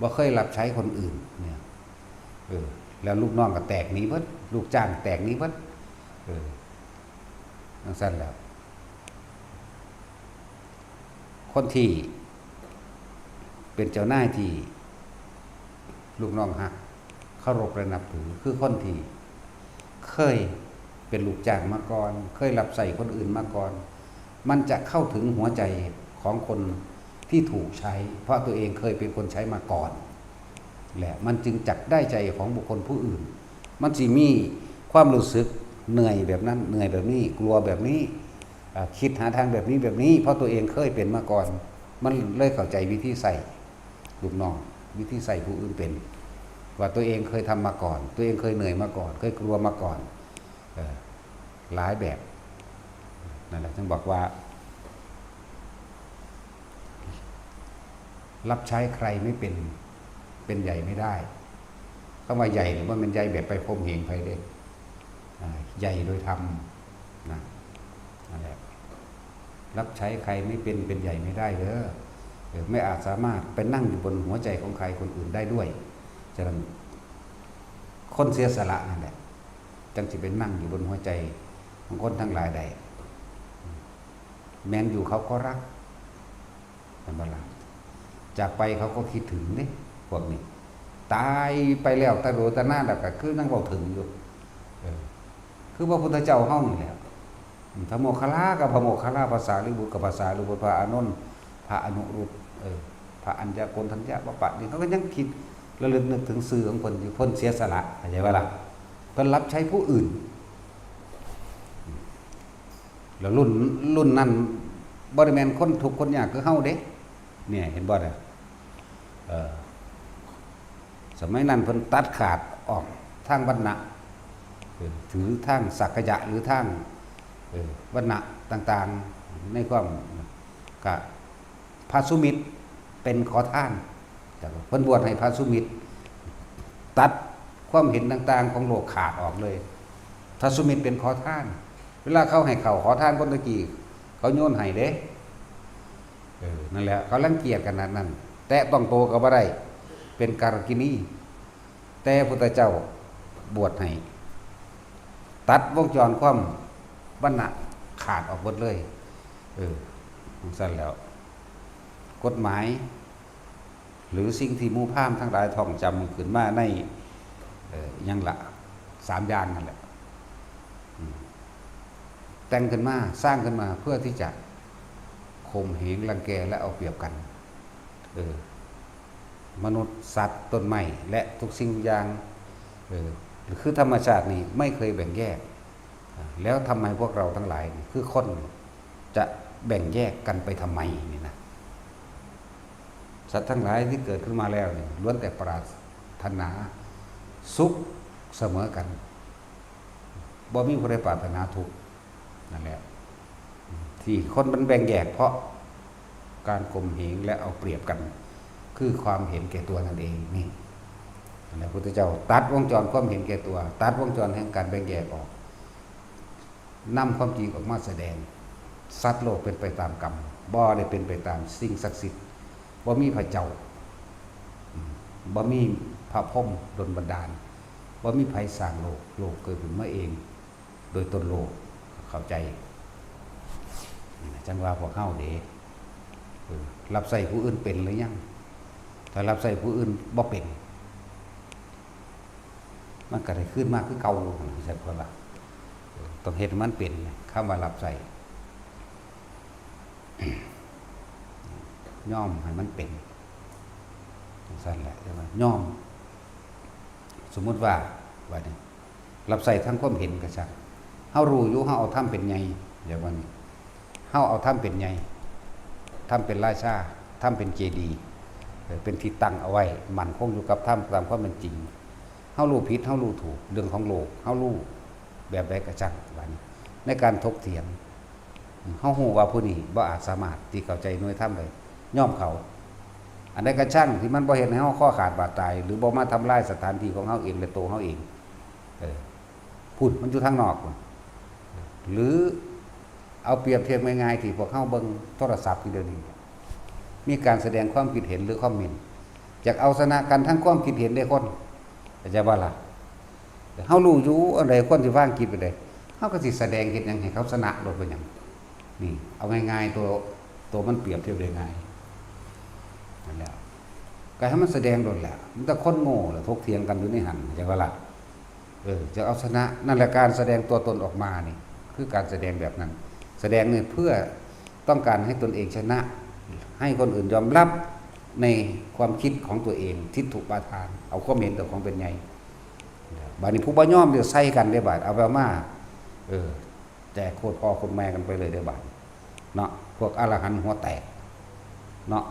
บ่เคยรับใช้คนอื่นเนี่ย เออ แล้วลูกน้องก็แตกหนีเบิด ลูกจ้างแตกหนีเบิด เออ จั่งซั่นแหล้ว คนที่เป็นเจ้านายที่ลูกน้องฮัก เคารพและนับถือ คือคนที่เคยเป็นลูกจ้างมาก่อน เคยรับใช้คนอื่นมาก่อน มันจะเข้าถึงหัวใจของคนที่ถูกใช้ เพราะตัวเองเคยเป็นคนใช้มาก่อน และมันจึงจักได้ใจของบุคคลผู้อื่น มันสิมีความรู้สึกเหนื่อยแบบนั้น เหนื่อยแบบนี้ กลัวแบบนี้ อ่า คิดหาทางแบบนี้แบบนี้ เพราะตัวเองเคยเป็นมาก่อน มันเลยเข้าใจวิธีใส่ลูกน้อง วิธีใส่ผู้อื่นเป็น ว่าตัวเองเคยทำมาก่อน ตัวเองเคยเหนื่อยมาก่อน เคยกลัวมาก่อน เออ หลายแบบ นั่นแหละ ถึงบอกว่า รับใช้ใครไม่เป็น เป็นใหญ่ไม่ได้ คำว่าใหญ่เนี่ย มันเป็นใหญ่แบบไปข่มเหงใครเด้ อ่า ใหญ่โดยธรรมนะ นั่นแหละ รับใช้ใครไม่เป็น เป็นใหญ่ไม่ได้เด้อ เออ ไม่อาจสามารถไปนั่งอยู่บนหัวใจของใครคนอื่นได้ด้วย ฉะนั้น คนเสียสละนั่นแหละ จังสิไปนั่งอยู่บนหัวใจของคนทั้งหลายได้ แมนอยู่เขาก็รัก เห็นบ่ล่ะ จากไปเขาก็คิดถึงเด้ พวกนี้ ตายไปแล้วตะโดตะนานแล้วก็คือยังเว้าถึงอยู่ เออ คือพระพุทธเจ้าเฮานี่แหละ พระโมคคัลลากับพระโมคคัลลา พระสารีบุตรกับพระสารีบุตร พระอานนท์ พระอนุรุทธ เออ พระอัญญาโกณฑัญญะ ปะปะ นี่เขาก็ยังคิดระลึกนึกถึงชื่อของเพิ่นอยู่ เพิ่นเสียสละ เข้าใจบ่ล่ะ เพิ่นรับใช้ผู้อื่น แล้วรุ่น รุ่นนั้นบ่ได้แม่นคนทุกข์คนยากคือเฮาเด้ เนี่ย เห็นบ่ล่ะ เอ่อ สมัยนั้นเพิ่นตัดขาดออกทางวรรณะ เออ ถือทางสักยะหรือทาง เออ วรรณะต่างๆ ในความ กะ พระสุมิตรเป็นขอทาน แต่ว่าเพิ่นบวชให้พระสุมิตร ตัดความเห็นต่างๆ ของโลกขาดออกเลย พระสุมิตรเป็นขอทาน เวลาเขาให้ข้าวขอทานคนตะกี้ เขาโยนให้เด้ เออ นั่นแหละ เขารังเกียจขนาดนั้น แตะต้องโตก็บ่ได้ เป็นการกินี แต่พุทธเจ้าบวชให้ ตัดวงจรความวรรณะขาดออกหมดเลย เออ จั่งซั้นแล้ว กฎหมาย หรือสิ่งที่หมู่พราหมณ์ทั้งหลายท่องจำขึ้นมาใน เอ่อ หยังละ สามอย่างนั่นแหละ อืม แต่งขึ้นมา สร้างขึ้นมาเพื่อที่จะข่มเหงรังแกและเอาเปรียบกัน เออ มนุษย์ สัตว์ ต้นไม้ และทุกสิ่งทุกอย่าง เออ คือธรรมชาตินี่ไม่เคยแบ่งแยก แล้วทำไมพวกเราทั้งหลายนี่คือคนจะแบ่งแยกกันไปทำไมนี่นะ สัตว์ทั้งหลายที่เกิดขึ้นมาแล้วนี่ล้วนแต่ปรารถนาสุขเสมอกัน บ่มีผู้ใดปรารถนาทุกข์ นั่นแหละ ที่คนมันแบ่งแยกเพราะการข่มเหงและเอาเปรียบกัน คือความเห็นแก่ตัวนั่นเอง นี่ นั่นแหละ พุทธเจ้าตัดวงจรความเห็นแก่ตัว ตัดวงจรแห่งการแบ่งแยกออก นำความจริงออกมาแสดง สัตว์โลกเป็นไปตามกรรม บ่ได้เป็นไปตามสิ่งศักดิ์สิทธิ์ บ่มีพระเจ้า อืม บ่มีพระพรหมดลบันดาล บ่มีไผสร้างโลก โลกเกิดขึ้นมาเอง โดยตนโลก เข้าใจ จั่งว่าพวกเฮาเด้ เออ รับใช้ผู้อื่นเป็นหรือยัง ถ้ารับใช้ผู้อื่นบ่เป็น มันก็ได้คืนมาคือเก่า จั่งซั่นเพิ่นว่า เออ ต้องเฮ็ดให้มันเป็น คำว่ารับใช้ ยอมให้มันเป็น จั่งซั่นแหละ ใช่ไหม ยอม สมมุติว่า ว่านี่ รับใช้ทางความเห็นก็ช่าง เฮารู้อยู่ เฮาเอาธรรมเป็นใหญ่ อย่างว่านี่ เฮาเอาธรรมเป็นใหญ่ ธรรมเป็นราชา ธรรมเป็นเจดีย์ เออ เป็นที่ตั้งเอาไว้ มั่นคงอยู่กับธรรมตามความเป็นจริง เฮารู้ผิด เฮารู้ถูก เรื่องของโลก เฮารู้แบบใดก็ช่าง ว่านี่ ในการถกเถียง เฮารู้ว่าผู้นี้บ่อาจสามารถที่เข้าใจหน่วยธรรมได้ ยอมเขา อันใดก็ช่างที่มันบ่เฮ็ดให้เฮาคอขาดบาดตาย หรือบ่มาทำลายสถานที่ของเฮาเองและตัวเฮาเอง เออ พุ้น มันอยู่ทางนอกพุ้น หรือเอาเปรียบเทียบง่ายๆ ที่พวกเฮาเบิ่งโทรศัพท์อยู่เดี๋ยวนี้ มีการแสดงความคิดเห็นหรือคอมเมนต์ อยากเอาชนะกันทั้งความคิดเห็นเด้คน เข้าใจบ่ล่ะ? เฮารู้อยู่อันใดควรสิวางจิตไปใด เฮาก็สิแสดงเฮ็ดหยังให้เขาชนะโลด เป็นหยัง นี่ เอาง่ายๆ ตัว ตัวมันเปรียบเทียบได้ง่าย นั่นแหละ ก็ให้มันแสดงโลดแหละ มันแต่คนโง่แหละ ถกเถียงกันอยู่ในหั่น เข้าใจบ่ล่ะ? เออ จะเอาชนะ นั่นแหละ การแสดงตัวตนออกมานี่ คือการแสดงแบบนั้น แสดงนี่เพื่อต้องการให้ตนเองชนะ ให้คนอื่นยอมรับในความคิดของตัวเอง ทิฏฐุปาทาน เอาความเห็นตัวของเป็นใหญ่ บาดนี้ผู้บ่ยอมเดี๋ยวใส่กันเด้บาด เอาไปเอามา เออ แจกโคตรพ่อโคตรแม่กันไปเลยเด้อบาดนี้ เนาะ พวกอรหันต์หัวแตก เนาะ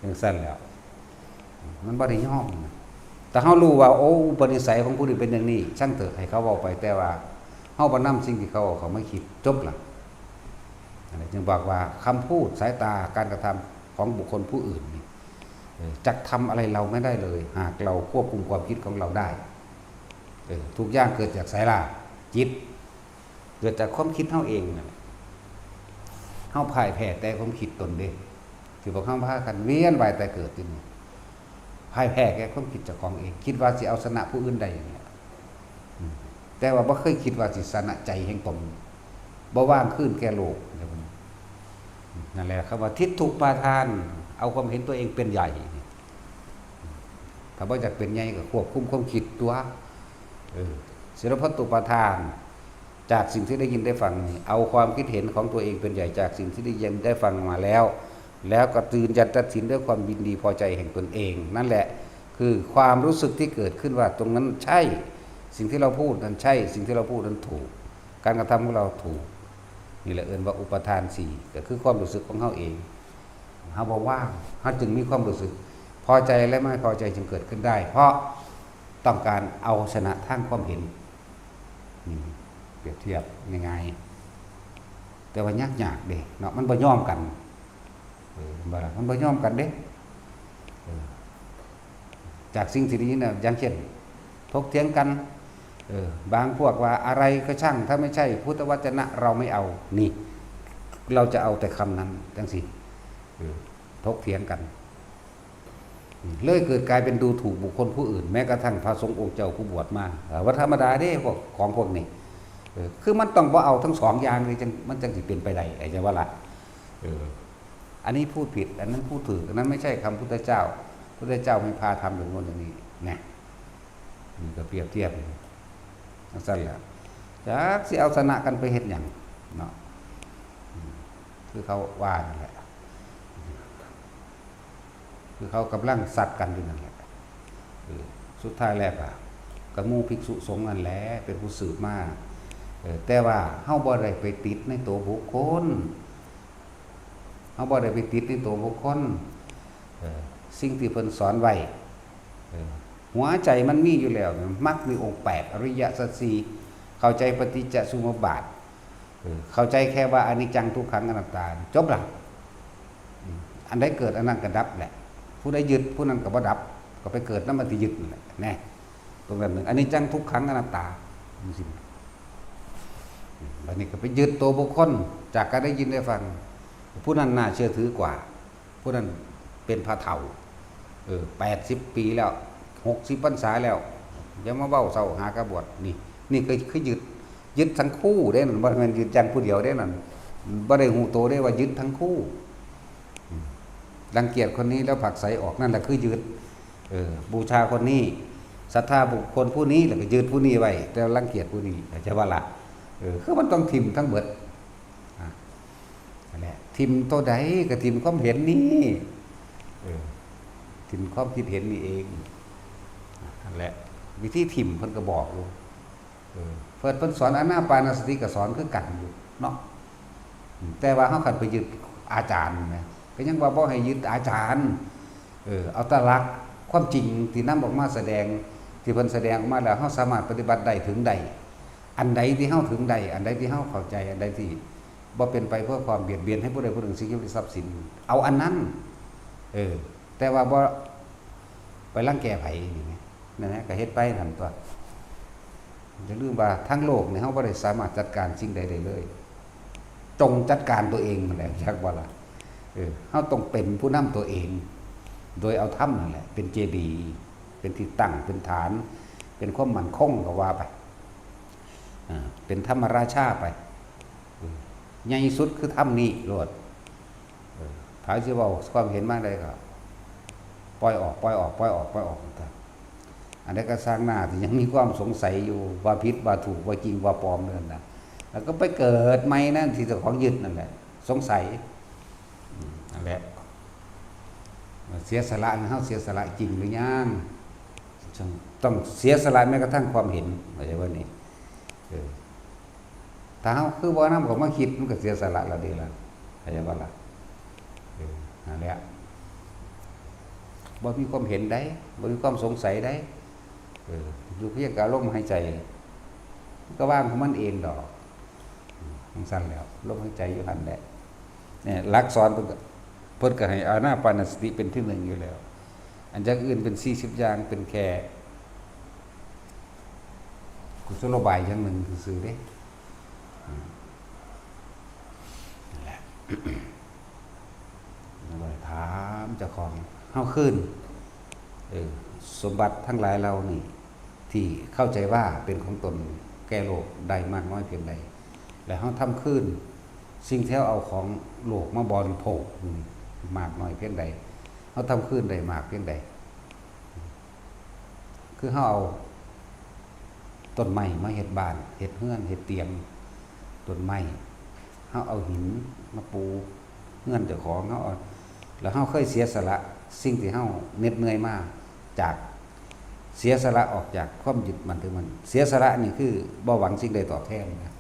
จั่งซั่นแหล้ว มันบ่ได้ยอมนะ แต่เฮารู้ว่า โอ้ อุปนิสัยของผู้นี้เป็นอย่างนี้ ช่างเถอะ ให้เขาเว้าไป แต่ว่าเฮาบ่นำสิ่งที่เขาเอาเข้ามาคิด จบละ อันนี้จึงบอกว่าคำพูด สายตา การกระทำของบุคคลผู้อื่นนี่ เออ จักทำอะไรเราไม่ได้เลย หากเราควบคุมความคิดของเราได้ เออ ทุกอย่างเกิดจากไสล่ะ จิต เกิดจากความคิดเฮาเองนั่นแหละ เฮาพ่ายแพ้แต่ความคิดตนเด้ ที่พวกเฮาพากันเวียนว่ายตายเกิดอยู่นี่ พ่ายแพ้แก่ความคิดเจ้าของเอง คิดว่าสิเอาชนะผู้อื่นได้อย่างเนี้ย อืม แต่ว่าบ่เคยคิดว่าสิชนะใจแห่งตน บ่วางคืนแก่โลก นั่นแหละ คำว่าทิฏฐุปาทาน เอาความเห็นตัวเองเป็นใหญ่ ถ้าบ่อยากเป็นใหญ่ก็ควบคุมความคิดตัว เออ ศีลพัตตุปาทาน จากสิ่งที่ได้ยินได้ฟังนี่ เอาความคิดเห็นของตัวเองเป็นใหญ่จากสิ่งที่ได้ยินได้ฟังมาแล้ว แล้วก็ยืนยันตัดสินด้วยความยินดีพอใจแห่งตนเอง นั่นแหละ คือความรู้สึกที่เกิดขึ้นว่าตรงนั้นใช่ สิ่งที่เราพูดนั้นใช่ สิ่งที่เราพูดนั้นถูก การกระทำของเราถูก นี่แหละเอิ้นว่าอุปาทานสี่ ก็คือความรู้สึกของเฮาเอง เฮาบ่วาง เฮาจึงมีความรู้สึก พอใจและไม่พอใจจึงเกิดขึ้นได้ เพราะต้องการเอาชนะทางความเห็น นี่เปรียบเทียบง่ายๆ แต่ว่ายากๆเด้เนาะ มันบ่ยอมกัน เออ มันบ่ มันบ่ยอมกันเด้ เออ จากสิ่งที่ได้ยินน่ะ อย่างเช่น ถกเถียงกัน เออ บางพวกว่าอะไรก็ช่าง ถ้าไม่ใช่พุทธวจนะเราไม่เอา นี่ เราจะเอาแต่คำนั้นจั่งซี้ เออ ถกเถียงกัน เลยเกิดกลายเป็นดูถูกบุคคลผู้อื่น แม้กระทั่งพระสงฆ์องค์เจ้าผู้บวชมา เออ ว่าธรรมดาเด้ พวกของพวกนี้ เออ คือมันต้องบ่เอาทั้งสองอย่างเลย จั่ง มันจั่งสิเป็นไปได้ เข้าใจบ่ล่ะ เออ อันนี้พูดผิด อันนั้นพูดถูก อันนั้นไม่ใช่คำพุทธเจ้า พุทธเจ้าไม่พาทำอย่างโน้นอย่างนี้ นะ นี่ก็เปรียบเทียบจั่งซั่นแหละ จักสิเอาชนะกันไปเฮ็ดหยังเนาะ อืม คือเขาว่านั่นแหละ คือเขากำลังซัดกันอยู่นั่นแหละ เออ สุดท้ายแล้วก็ ก็หมู่ภิกษุสงฆ์นั่นแหละ เป็นผู้สืบมา เออ แต่ว่าเฮาบ่ได้ไปติดในตัวบุคคล เฮาบ่ได้ไปติดในตัวบุคคล เออ สิ่งที่เพิ่นสอนไว้ เออ หัวใจมันมีอยู่แล้ว มรรคมีองค์แปด อริยสัจสี่ เข้าใจปฏิจจสมุปบาท เออ เข้าใจแค่ว่าอนิจจังทุกขังอนัตตา จบละ อืม อันใดเกิดอันนั้นก็ดับแหละ ผู้ใดยึดผู้นั้นก็บ่ดับ ก็ไปเกิดนำอันที่ยึดนั่นแหละ แน่ ตรงนั้นหนึ่ง อนิจจังทุกขังอนัตตา จั่งซี้ บัดนี้ก็ไปยึดตัวบุคคล จากการได้ยินได้ฟัง ผู้นั้นน่าเชื่อถือกว่า ผู้นั้นเป็นพระเฒ่า เออ แปดสิบปีแล้ว หกสิบพรรษาแล้ว อย่ามาเว้าเซ้าหากะบวช นี่ นี่ก็คือยึด ยึดทั้งคู่เด้นั่น บ่แม่นยึดอย่างผู้เดียวเด้นั่น บ่ได้ฮู้โตเด้ว่ายึดทั้งคู่ อืม รังเกียจคนนี้แล้วผลักไสออก นั่นแหละคือยึด เออ บูชาคนนี้ ศรัทธาบุคคลผู้นี้ แล้วก็ยึดผู้นี้ไว้ แต่รังเกียจผู้นี้ เข้าใจบ่ล่ะ เออ คือมันต้องถิ่มทั้งเบิด อ่ะ นั่นแหละ ถิ่มตัวใดก็ถิ่มความเห็นนี่ เออ ถิ่มความคิดเห็นนี่เอง นั่นแหละ วิธีถิ่มเพิ่นก็บอกอยู่ เออ เพิ่น เพิ่นสอนอานาปานสติก็สอนคือกันอยู่เนาะ อืม แต่ว่าเฮาคันไปยึดอาจารย์นะ ก็ยังว่าบ่ให้ยึดอาจารย์ เออ เอาแต่หลักความจริงที่นำออกมาแสดง ที่เพิ่นแสดงออกมาแล้ว เฮาสามารถปฏิบัติได้ ถึงได้ อันใดที่เฮาถึงได้ อันใดที่เฮาเข้าใจ อันใดที่บ่เป็นไปเพื่อความเบียดเบียนให้ผู้ใดผู้หนึ่ง สิ่งชีวิต ทรัพย์สิน เอาอันนั้น เออ แต่ว่าบ่ไปรังแกไผนี่ไง นั่นแหละ ก็เฮ็ดไปนั่นตั๊ว อย่าลืมว่าทั้งโลกนี่เฮาบ่ได้สามารถจัดการสิ่งใดได้เลย จงจัดการตัวเองนั่นแหละ จักบ่ล่ะ เออ เฮาต้องเป็นผู้นำตัวเอง โดยเอาธรรมนั่นแหละ เป็นเจดีย์ เป็นที่ตั้ง เป็นฐาน เป็นความมั่นคงก็ว่าไป อ่า เป็นธรรมราชาไป เออ ใหญ่สุดคือธรรมนี่โลด เออ ไผสิเว้าความเห็นมาใดก็ ปล่อยออก ปล่อยออก ปล่อยออก ปล่อยออก อันใดก็ซ่างหน้าที่ยังมีความสงสัยอยู่ ว่าผิด ว่าถูก ว่าจริง ว่าปลอมนั่นน่ะ แล้วก็ไปเกิดใหม่นั่นที่เจ้าของยึดนั่นแหละ สงสัย อืม นั่นแหละ เสียสละนะ เฮาเสียสละจริงหรือยัง ต้องเสียสละแม้กระทั่งความเห็น เข้าใจบ่นี่ เออ ถ้าเฮาคือบ่นำเขามาคิด มันก็เสียสละแล้วเด้ล่ะ เข้าใจบ่ล่ะ? เออ นั่นแหละ บ่มีความเห็นใด บ่มีความสงสัยใด เออ อยู่เพียงกับลมหายใจ มันก็ว่างของมันเองดอก อืม จั่งซั้นแหล้ว ลมหายใจอยู่หั่นแหละ เนี่ย หลักสอนเพิ่นก็ เพิ่นก็ให้อานาปานสติเป็นที่หนึ่งอยู่แล้ว อันอย่างอื่นเป็นสี่สิบอย่าง เป็นแค่กุศโลบายอย่างหนึ่งซื่อๆเด้ อืม นั่นแหละ ถามเจ้าของ เฮาคืน เออ สมบัติทั้งหลายเหล่านี้ ที่เข้าใจว่าเป็นของตนแก่โลกได้มากน้อยเพียงใด และเฮาทำคืน สิ่งที่เฮาเอาของโลกมาบริโภคนี่มากน้อยเพียงใด เฮาทำคืนได้มากเพียงใด คือเฮาเอาต้นไม้มาเฮ็ดบ้าน เฮ็ดเฮือน เฮ็ดเตียง ต้นไม้ เฮาเอาหินมาปูเฮือนเจ้าของ เฮาเอา แล้วเฮาเคยเสียสละสิ่งที่เฮาเหน็ดเหนื่อยมา จาก เสียสละออกจากความยึดมั่นถือมั่น เสียสละนี่คือบ่หวังสิ่งใดตอบแทนนะ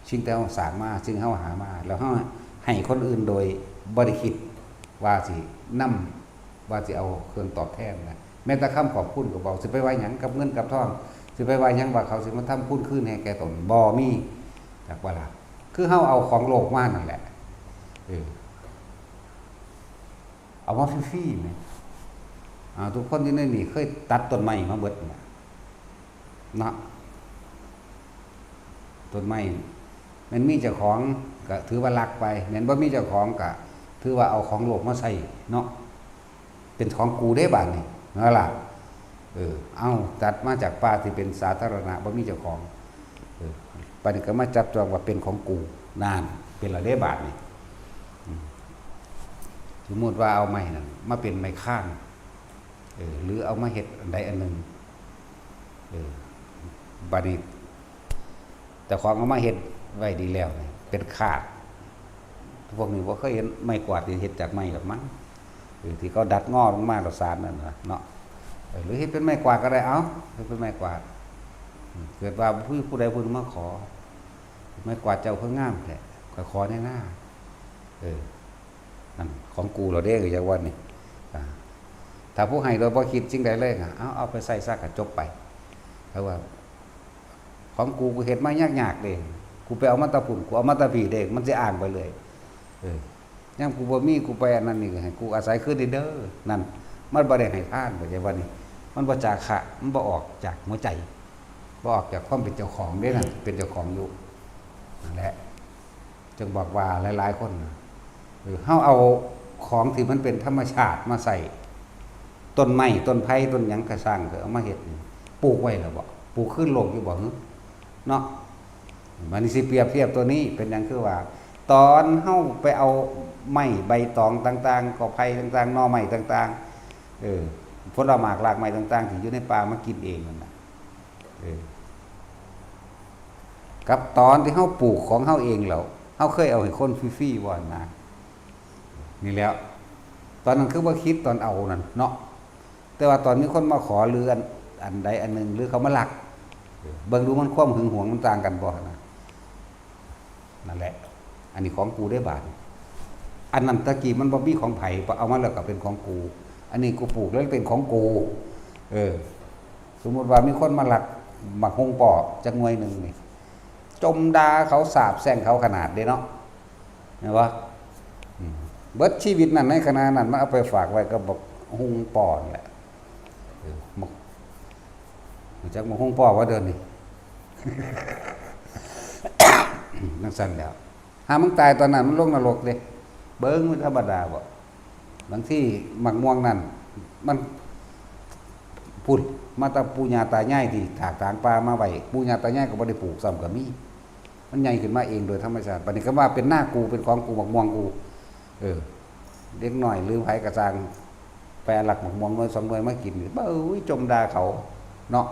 สิ่งที่เฮาสร้างมา สิ่งที่เฮาหามา แล้วเฮาให้คนอื่นโดยบ่ได้คิดว่าสินำ ว่าสิเอาเครื่องตอบแทนนะ แม้แต่คำขอบคุณก็บ่ สิไปว่าหยังกับเงินกับทอง สิไปว่าหยังว่าเขาสิมาทำคุณคืนให้แก่ตน บ่มี จักบ่ล่ะ คือเฮาเอาของโลกมานั่นแหละ เออ เอามาฟรีๆแหม อ่า ทุกคนอยู่ในนี่เคยตัดต้นไม้มาเบิดนั่นแหละ เนาะ ต้นไม้ แม่นมีเจ้าของก็ถือว่าลักไป แม่นบ่มีเจ้าของก็ถือว่าเอาของโลกมาใช้เนาะ เป็นของกูเด้บาดนี้ นั่นล่ะ เออ เอา ตัดมาจากป่าที่เป็นสาธารณะ บ่มีเจ้าของ เออ บัดนี้ก็มาจับจองว่าเป็นของกู นั่น เป็นละเด้บาดนี้ อืม สมมุติว่าเอาไม้นั่นมาเป็นไม้ค้าง เออ หรือเอามาเฮ็ดอันใดอันหนึ่ง เออ บัดนี้ เจ้าของเอามาเฮ็ดไว้ดีแล้วนี่ เป็นคาด พวกนี้บ่เคยเห็นไม้กวาดที่เฮ็ดจากไม้ดอกมั้ง เออ ที่เขาดัดงอลงมาแล้วสานนั่นน่ะเนาะ เออ หรือเฮ็ดเป็นไม้กวาดก็ได้ เอ้า เฮ็ดเป็นไม้กวาด อืม เกิดว่าผู้ ผู้ใดผู้หนึ่งมาขอ ไม้กวาดเจ้าคืองามแท้ ข้อยขอแหน่นา เออ นั่นของกูแล้วเด้ จักว่านี่ อ่า ถ้าผู้ให้โดยบ่คิดสิ่งใดเลยน่ะ เอา เอาไปใช้ซะก็จบไป แต่ว่า ของกู กูเฮ็ดมายากๆเด้ กูไปเอามาแต่พุ้น กูเอามาแต่พี้เด้ มันสิอ้างไปเลย เออ ยามกูบ่มี กูไปอันนั้นนี่ ให้กูอาศัยคืนเด้อ นั่น มันบ่ได้ให้ทาน เข้าใจบ่นี่ มันบ่จาคะ มันบ่ออกจากหัวใจ บ่ออกจากความเป็นเจ้าของเด้นั่น เป็นเจ้าของอยู่ นั่นแหละ จึงบอกว่าหลายๆคนน่ะ เออ เฮาเอาของที่มันเป็นธรรมชาติมาใช้ ต้นไม้ ต้นไผ่ ต้นหยังก็ซ่าง ก็เอามาเฮ็ดนี่ ปลูกไว้แล้วบ่ ปลูกคืนโลกอยู่บ่ หึ เนาะ บัดนี้สิเปรียบเทียบตัวนี้เป็นหยังคือว่า ตอนเฮาไปเอาไม้ใบตองต่างๆ กอไผ่ต่างๆ หน่อไม้ต่างๆ เออ ผลหมากรากไม้ต่างๆ ที่อยู่ในป่ามากินเองนั่นน่ะ เออ กับตอนที่เฮาปลูกของเฮาเองแล้ว เฮาเคยเอาให้คนฟรีๆบ่นะ นี่แหล้ว ตอนนั้นคือบ่คิดตอนเอานั่นเนาะ แต่ว่าตอนมีคนมาขอหรืออัน อันใดอันหนึ่ง หรือเขามาลัก เบิ่งดูมันความหึงหวงมันต่างกันบ่นะ นั่นแหละ อันนี้ของกูเด้บาด อันนั้นตะกี้มันบ่มีของไผ เอามาแล้วก็เป็นของกู อันนี้กูปลูกแล้วเป็นของกู เออ สมมุติว่ามีคนมาลักหมากฮุ่งป้อจักหน่วยหนึ่งนี่ จ่มด่าเขาสาปแช่งเขาขนาดเด้เนาะ แม่นบ่ อืม เบิดชีวิตนั้นในขณะนั้นมันเอาไปฝากไว้กับบักฮุ่งป้อนั่นแหละ เออ บัก รู้จักบักฮุ่งป้อบ่เดี๋ยวนี้ จั่งซั้นแหล้ว หามึงตายตอนนั้นมันลงนรกเด้ เบิ่งมันธรรมดาบ่ บางทีหมากม่วงนั่น มันพุ้นมาแต่ปู่ย่าตายายที่ถากถางป่ามาไว้ ปู่ย่าตายายก็บ่ได้ปลูกซ้ำก็มี มันใหญ่ขึ้นมาเองโดยธรรมชาติ บัดนี้ก็ว่าเป็นนากู เป็นของกู หมากม่วงกู เออ เด็กน้อยหรือไผก็ซ่าง ไปลักหมากม่วงหน่วยสองหน่วยมากิน เบ้ย จ่มด่าเขา เนาะ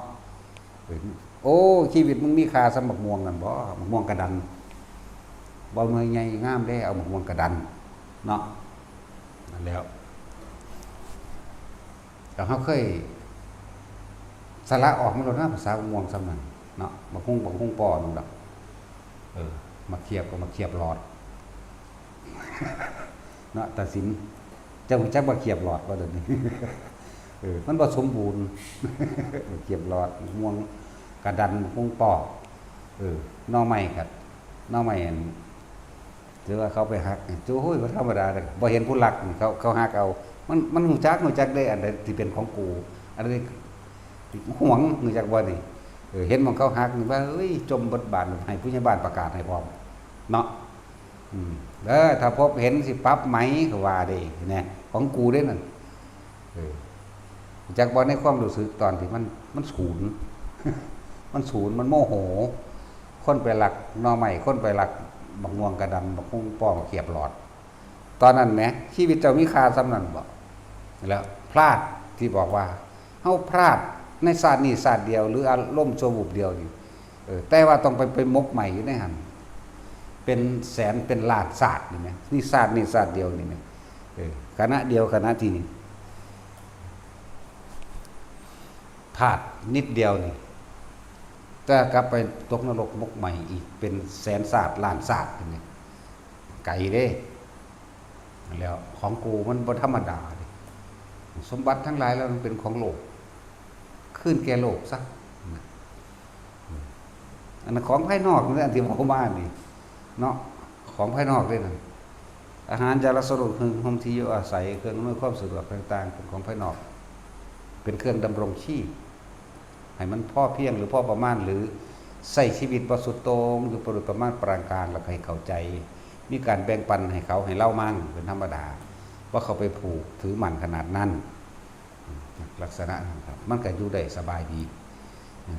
เออ โอ้ ชีวิตมึงมีค่าส่ำหมากม่วงนั่นบ่ หมากม่วงกะดัน บ่หน่วยใหญ่งามเด้ เอาหมากม่วงกะดัน เนาะ นั่นแหล้ว แล้วเฮาเคยสละออกมาแล้วนะ ภาษาหมากม่วงส่ำนั้นเนาะ หมากฮุ่ง หมากฮุ่งป้อนั่นดอก เออ มาเขียบก็มาเขียบหลอด เนาะ ตัดสิน เจ้าจักว่าเขียบหลอดว่าเดี๋ยวนี้ เออ มันบ่สมบูรณ์ เขียบหลอด ม่วงกระดัน ม่วงปอก เออ หน่อไม้กัด หน่อไม้อัน ถือว่าเขาไปหักนี่ โอ้ย บ่ธรรมดาเลย บ่เห็นผู้ลักนี่ เขา เขาหักเอา มัน มันฮู้จัก ฮู้จักได้ อันใดที่เป็นของกู อันใดหวง ฮู้จักบ่นี่ เออ เห็นหม่องเขาหักนี่ว่า เฮ้ย จมบทบาท ให้ผู้ใหญ่บ้านประกาศให้พร้อม เนาะ อืม เออ ถ้าพบเห็นสิปรับไหม ก็ว่าเด้ เนี่ย ของกูเด้นั่น เออ จักบ่ในความรู้สึกตอนที่มัน มันสูน มันสูน มันโมโห คนไปลักหน่อไม้ คนไปลักบักม่วงกระดัน บักฮุ่งป้องเขียบหลอด ตอนนั้นแหม ชีวิตเจ้ามีค่าส่ำนั้นบ่ แล้วพลาดที่บอกว่า เฮาพลาดในชาตินี้ชาติเดียว หรืออารมณ์ชั่ววูบเดียวนี่ เออ แต่ว่าต้องไป ไปหมกไหมอยู่ในหั่น เป็นแสนเป็นล้านชาตินี่แหม นี่ชาตินี้ชาติเดียวนี่แหม เออ ขณะเดียว ขณะที่นี่ พลาดนิดเดียวนี่ แต่กลับไปตกนรกหมกไหมอีกเป็นแสนชาติล้านชาตินี่ ไกลเด้ แล้วของกูมันบ่ธรรมดาเด้ สมบัติทั้งหลายแล้วมันเป็นของโลก คืนแก่โลกซะ อันนั้นของภายนอกนี่ อันที่เว้ามานี่ เนาะ ของภายนอกเด้นั่น อาหาร ยารักษาโรค เครื่องนุ่งห่ม ที่อยู่อาศัย เครื่องอำนวยความสะดวกต่างๆ เป็นของภายนอก เป็นเครื่องดำรงชีพ ให้มันพอเพียงหรือพอประมาณ หรือใช้ชีวิตบ่สุดโต่ง อยู่ประมาณปานกลาง แล้วก็ให้เข้าใจ มีการแบ่งปันให้เขา ให้ลาวมั่ง เป็นธรรมดา บ่เข้าไปผูกถือมั่นขนาดนั้น ลักษณะนั้นครับ มันก็อยู่ได้สบายดี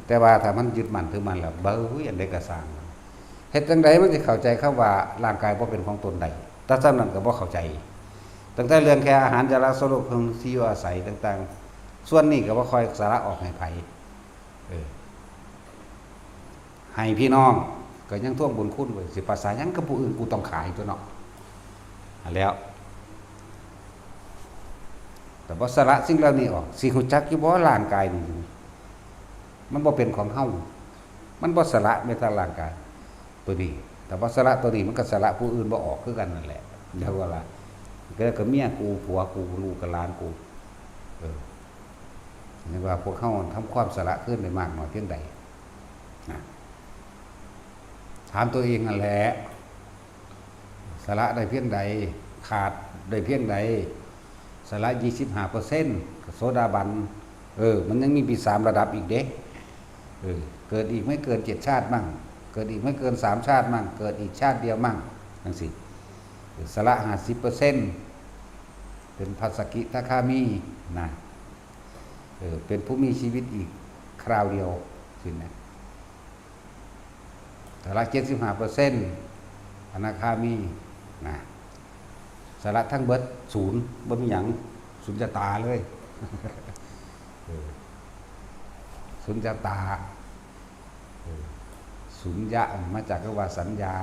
แต่ว่าถ้ามันยึดมั่นถือมั่นแล้ว เบ้ย อันใดก็ซ่าง เฮ็ดจั่งใดมันสิเข้าใจคำว่าร่างกายบ่เป็นของตนได้ แต่ส่ำนั้นก็บ่เข้าใจ ตั้งแต่เรื่องแค่อาหาร ยารักษาโรค เครื่องที่อยู่อาศัยต่างๆ ส่วนนี้ก็บ่ค่อยสละออกให้ไผ เออ ให้พี่น้อง ก็ยังทวงบุญคุณไว้ สิภาษาหยังกับผู้อื่น กูต้องขายตัวเนาะ อันแล้ว แต่บ่สละสิ่งเหล่านี้ออก สิฮู้จักอยู่บ่ ร่างกายนี่ มันบ่เป็นของเฮา มันบ่สละแม้แต่ร่างกาย ตัวนี้ แต่บ่สละตัวนี้ มันก็สละผู้อื่นบ่ออกคือกันนั่นแหละ เรียกว่าละ ก็ ก็เมียกู ผัวกู ลูกกับหลานกู เออ เรียกว่าพวกเฮาทำความสละคืนได้มากน้อยเพียงใด นะ ถามตัวเองนั่นแหละ สละได้เพียงใด ขาดได้เพียงใด สละยี่สิบห้าเปอร์เซ็นต์ ก็โสดาบัน เออ มันยังมีปีสามระดับอีกเด้ เออ เกิดอีกไม่เกินเจ็ดชาติมั่ง เกิดอีกไม่เกินสามชาติมั่ง เกิดอีกชาติเดียวมั่ง จั่งซี้ เออ สละห้าสิบเปอร์เซ็นต์ เป็นพระสกิทาคามีนะ เออ เป็นผู้มีชีวิตอีกคราวเดียว สินะ สละเจ็ดสิบห้าเปอร์เซ็นต์ อนาคามี นะ สละทั้งเบิด ศูนย์ บ่มีหยัง สุญญตาเลย เออ สุญญตา เออ สุญญะ มาจากคำว่าสัญญา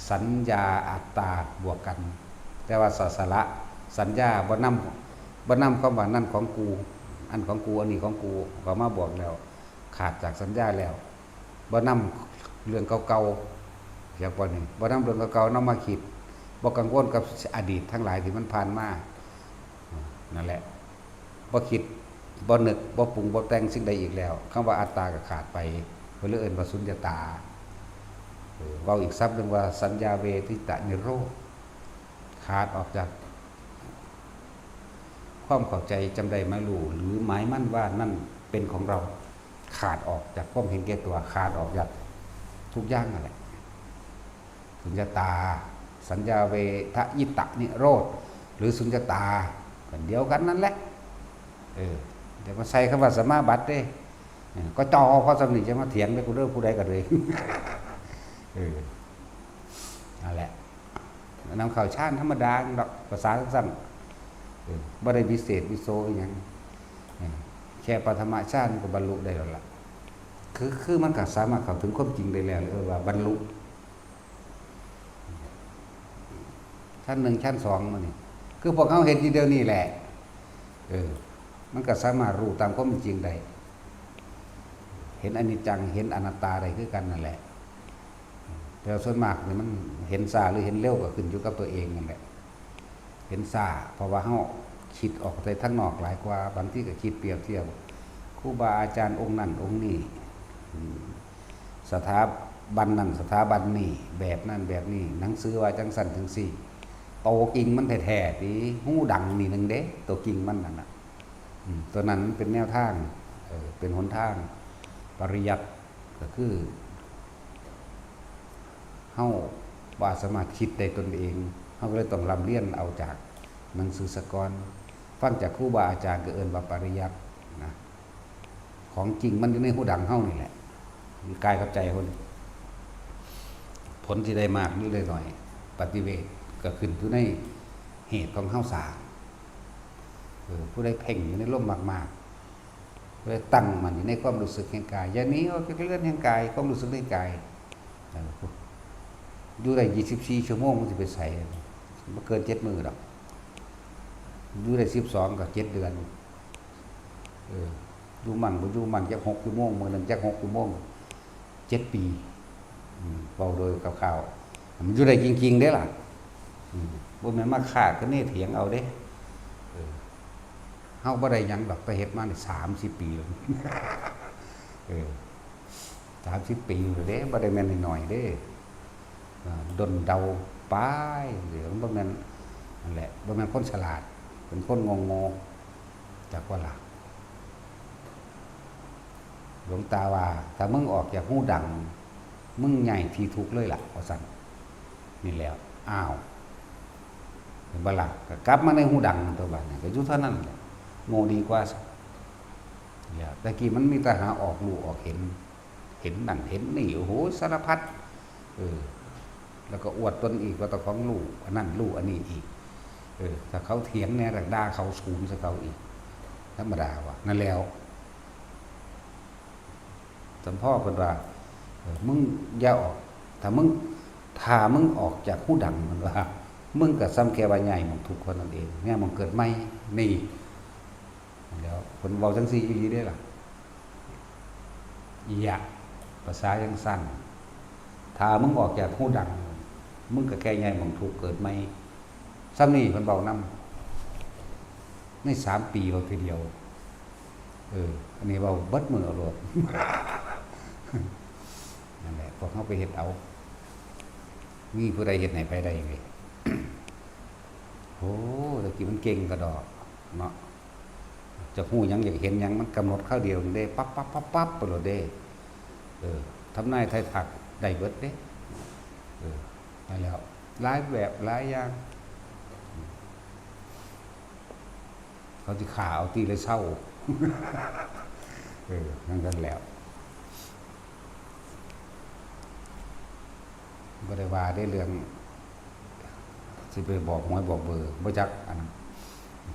สัญญาอัตตาบวกกัน แต่ว่าสละ สัญญาบ่นำ บ่นำคำว่านั่นของกู อันของกู อันนี้ของกู เข้ามาบวกแล้ว ขาดจากสัญญาแล้ว บ่นำเรื่องเก่าๆ อยากว่านี่ บ่นำเรื่องเก่าๆ นำมาคิด บ่กังวลกับอดีตทั้งหลายที่มันผ่านมา นั่นแหละ บ่คิด บ่นึก บ่ปรุง บ่แต่งสิ่งใดอีกแล้ว คำว่าอัตตาก็ขาดไป เพิ่นเลยเอิ้นว่าสุญญตา เออ เว้าอีกศัพท์หนึ่งว่าสัญญาเวทิตนิโรธ ขาดออกจาก ความเข้าใจจำได้หมายรู้ หรือหมายมั่นว่านั่นเป็นของเรา ขาดออกจากความเห็นแก่ตัว ขาดออกจากทุกอย่างนั่นแหละ สุญญตา สัญญาเวทยิตนิโรธ หรือสุญญตา กันเดียวกันนั่นแหละ เออ เดี๋ยวมาใส่คำว่าสมาบัติเด้ เออ ก็จ่อพอสำนีจะมาเถียงเลย กูเด้อ ผู้ใดก็เลย เออ นั่นแหละ นำเข้าฌานธรรมดาดอก ภาษาสั้นๆ เออ บ่ได้วิเศษวิโสอิหยัง เออ แค่ปฐมฌานก็บรรลุได้แล้วล่ะ คือ คือมันก็สามารถเข้าถึงความจริงได้แล้ว เออ ว่าบรรลุ ชั้นหนึ่ง ชั้นสอง มันนี่ คือพวกเขาเห็นอยู่เดี๋ยวนี้แหละ เออ มันก็สามารถรู้ตามความเป็นจริงได้ เห็นอนิจจัง เห็นอนัตตาได้คือกันนั่นแหละ แล้วส่วนมากนี่มันเห็นช้าหรือเห็นเร็วก็ขึ้นอยู่กับตัวเองนั่นแหละ เห็นช้า เพราะว่าเฮาคิดออกไปทางนอกหลายกว่า บางทีก็คิดเปรียบเทียบ ครูบาอาจารย์องค์นั้นองค์นี้ อืม สถาบันนั้นสถาบันนี้ แบบนั้นแบบนี้ หนังสือว่าจั่งซั้นจั่งซี้ โตจริงมันแท้ๆ ติ ฮูดังนี่หนึ่งเด้ โตจริงมันนั่นน่ะ อืม ตัวนั้นมันเป็นแนวทาง เออ เป็นหนทาง ปริยัติก็คือ เฮาบ่สามารถคิดได้ตนเอง เฮาก็เลยต้องร่ำเรียนเอาจากหนังสือซะก่อน ฟังจากครูบาอาจารย์ก็เอิ้นว่าปริยัตินะ ของจริงมันอยู่ในฮูดังเฮานี่แหละ อยู่กายกับใจเฮานี่ ผลสิได้มากหรือได้น้อย ปฏิเวทก็ขึ้นอยู่ในเหตุของเฮาสร้าง เออ ผู้ใดเพ่งอยู่ในลมมากๆ ผู้ใดตั้งมั่นอยู่ในความรู้สึกแห่งกาย อย่าหนีออกจากเรือนแห่งกาย ความรู้สึกในกาย เออ อยู่ได้ยี่สิบสี่ชั่วโมง มันสิไปไส บ่เกินเจ็ดมื้อดอก อยู่ได้สิบสองก็เจ็ดเดือน เออ อยู่มั่งบ่อยู่มั่ง จักหกชั่วโมง มื้อหนึ่งจักหกชั่วโมง เจ็ดปี อืม เว้าโดยคร่าวๆ มันอยู่ได้จริงๆ เด้ล่ะ อืม บ่แม่นมาคาดคะเนเถียงเอาเด้ เออ เฮาบ่ได้หยังดอก แต่เฮ็ดมานี่สามสิบปีแล้ว เออ สามสิบปีแล้วเด้ บ่ได้แม่นน้อยๆ เด้ อ่า ด้นเดาไป เดี๋ยวมันบ่แม่น นั่นแหละ บ่แม่นคนฉลาด เป็นคนโง่ๆ จักว่าล่ะ หลวงตาว่า ถ้ามึงออกจากฮูดัง มึงย้ายที่ทุกข์เลยล่ะ ว่าซั่น นี่แหล้ว อ้าว เห็นบ่ล่ะ ก็กลับมาในฮูดังตัวบัดนี้ ก็อยู่เท่านั้นแหละ โง่ดีกว่าซะ เนี่ย แต่กี้มันมีแต่หาออกฮู้ออกเห็น เห็นนั่นเห็นนี่ โอ้โห สารพัด เออ แล้วก็อวดตนอีกว่าเจ้าของฮู้ อันนั้นฮู้ อันนี้อีก เออ ถ้าเขาเถียงแหน่ ด่าเขาสูงใส่เขาอีก ธรรมดาว่ะ นั่นแหล้ว สมพ่อเพิ่นว่า เออ มึงอย่าออก ถ้ามึง ถ้ามึงออกจากฮูดัง เพิ่นว่า มึงก็ส่ำแค่ว่าย้ายหม่องทุกข์เท่านั้นเอง ย้ายหม่องเกิดใหม่ นี่ แล้วเพิ่นเว้าจั่งซี้อีหลีเด้ล่ะ อีหยะ ภาษาจั่งซั้น ถ้ามึงออกจากฮูดัง มึงก็แค่ย้ายหม่องทุกข์เกิดใหม่ ส่ำนี้เพิ่นเว้านำ ในสามปีเว้าทีเดียว เออ อันนี้เว้าเบิดมื้อเอาโลด นั่นแหละ พวกเฮาไปเฮ็ดเอา มีผู้ใดเฮ็ดให้ไผได้เว้ย โอ้ แต่กี้มันเก่งกะดอกเนาะ จะฮู้หยังอยากเห็นหยังมันกำหนดคราวเดียวนี่เด้ ปั๊บปั๊บปั๊บปั๊บไปโลดเด้ เออ ทำนายทายทักได้เบิดเด้ เออ นั่นแหล้ว หลายแบบหลายอย่าง เขาสิฆ่าเอาติเลยเซา เออ นั่นกันแหล้ว บ่ได้ว่าได้เรื่อง สิไปบอกหวยบอกเบอร์ บ่จักอันนั้น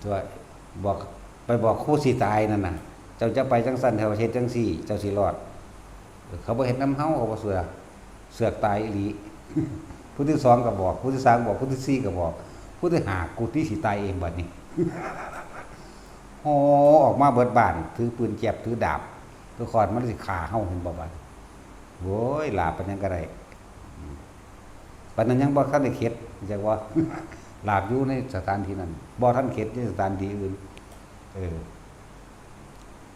ตัวบอก ไปบอกครูสิตายนั่นน่ะ เจ้าจะไปจั่งซั้น เจ้าเฮ็ดจั่งซี้ เจ้าสิรอด เออ เขาบ่เฮ็ดนำเฮา เขาบ่เชื่อ เสือกตายอีหลี ผู้ที่สองก็บอก ผู้ที่สามบอก ผู้ที่สี่ก็บอก ผู้ที่ห้ากูติสิตายเองบัดนี้ โอ้ ออกมาเบิดบ้าน ถือปืนแจ๊บ ถือดาบ ถือค้อน มันสิฆ่าเฮา เห็นบ่บัด โว้ย ลาบปานหยังก็ได้ อืม ปานนั้นยังบ่ทันได้เข็ด จักว่า ลาบอยู่ในสถานที่นั้น บ่ทันเข็ดในสถานที่อื่น เออ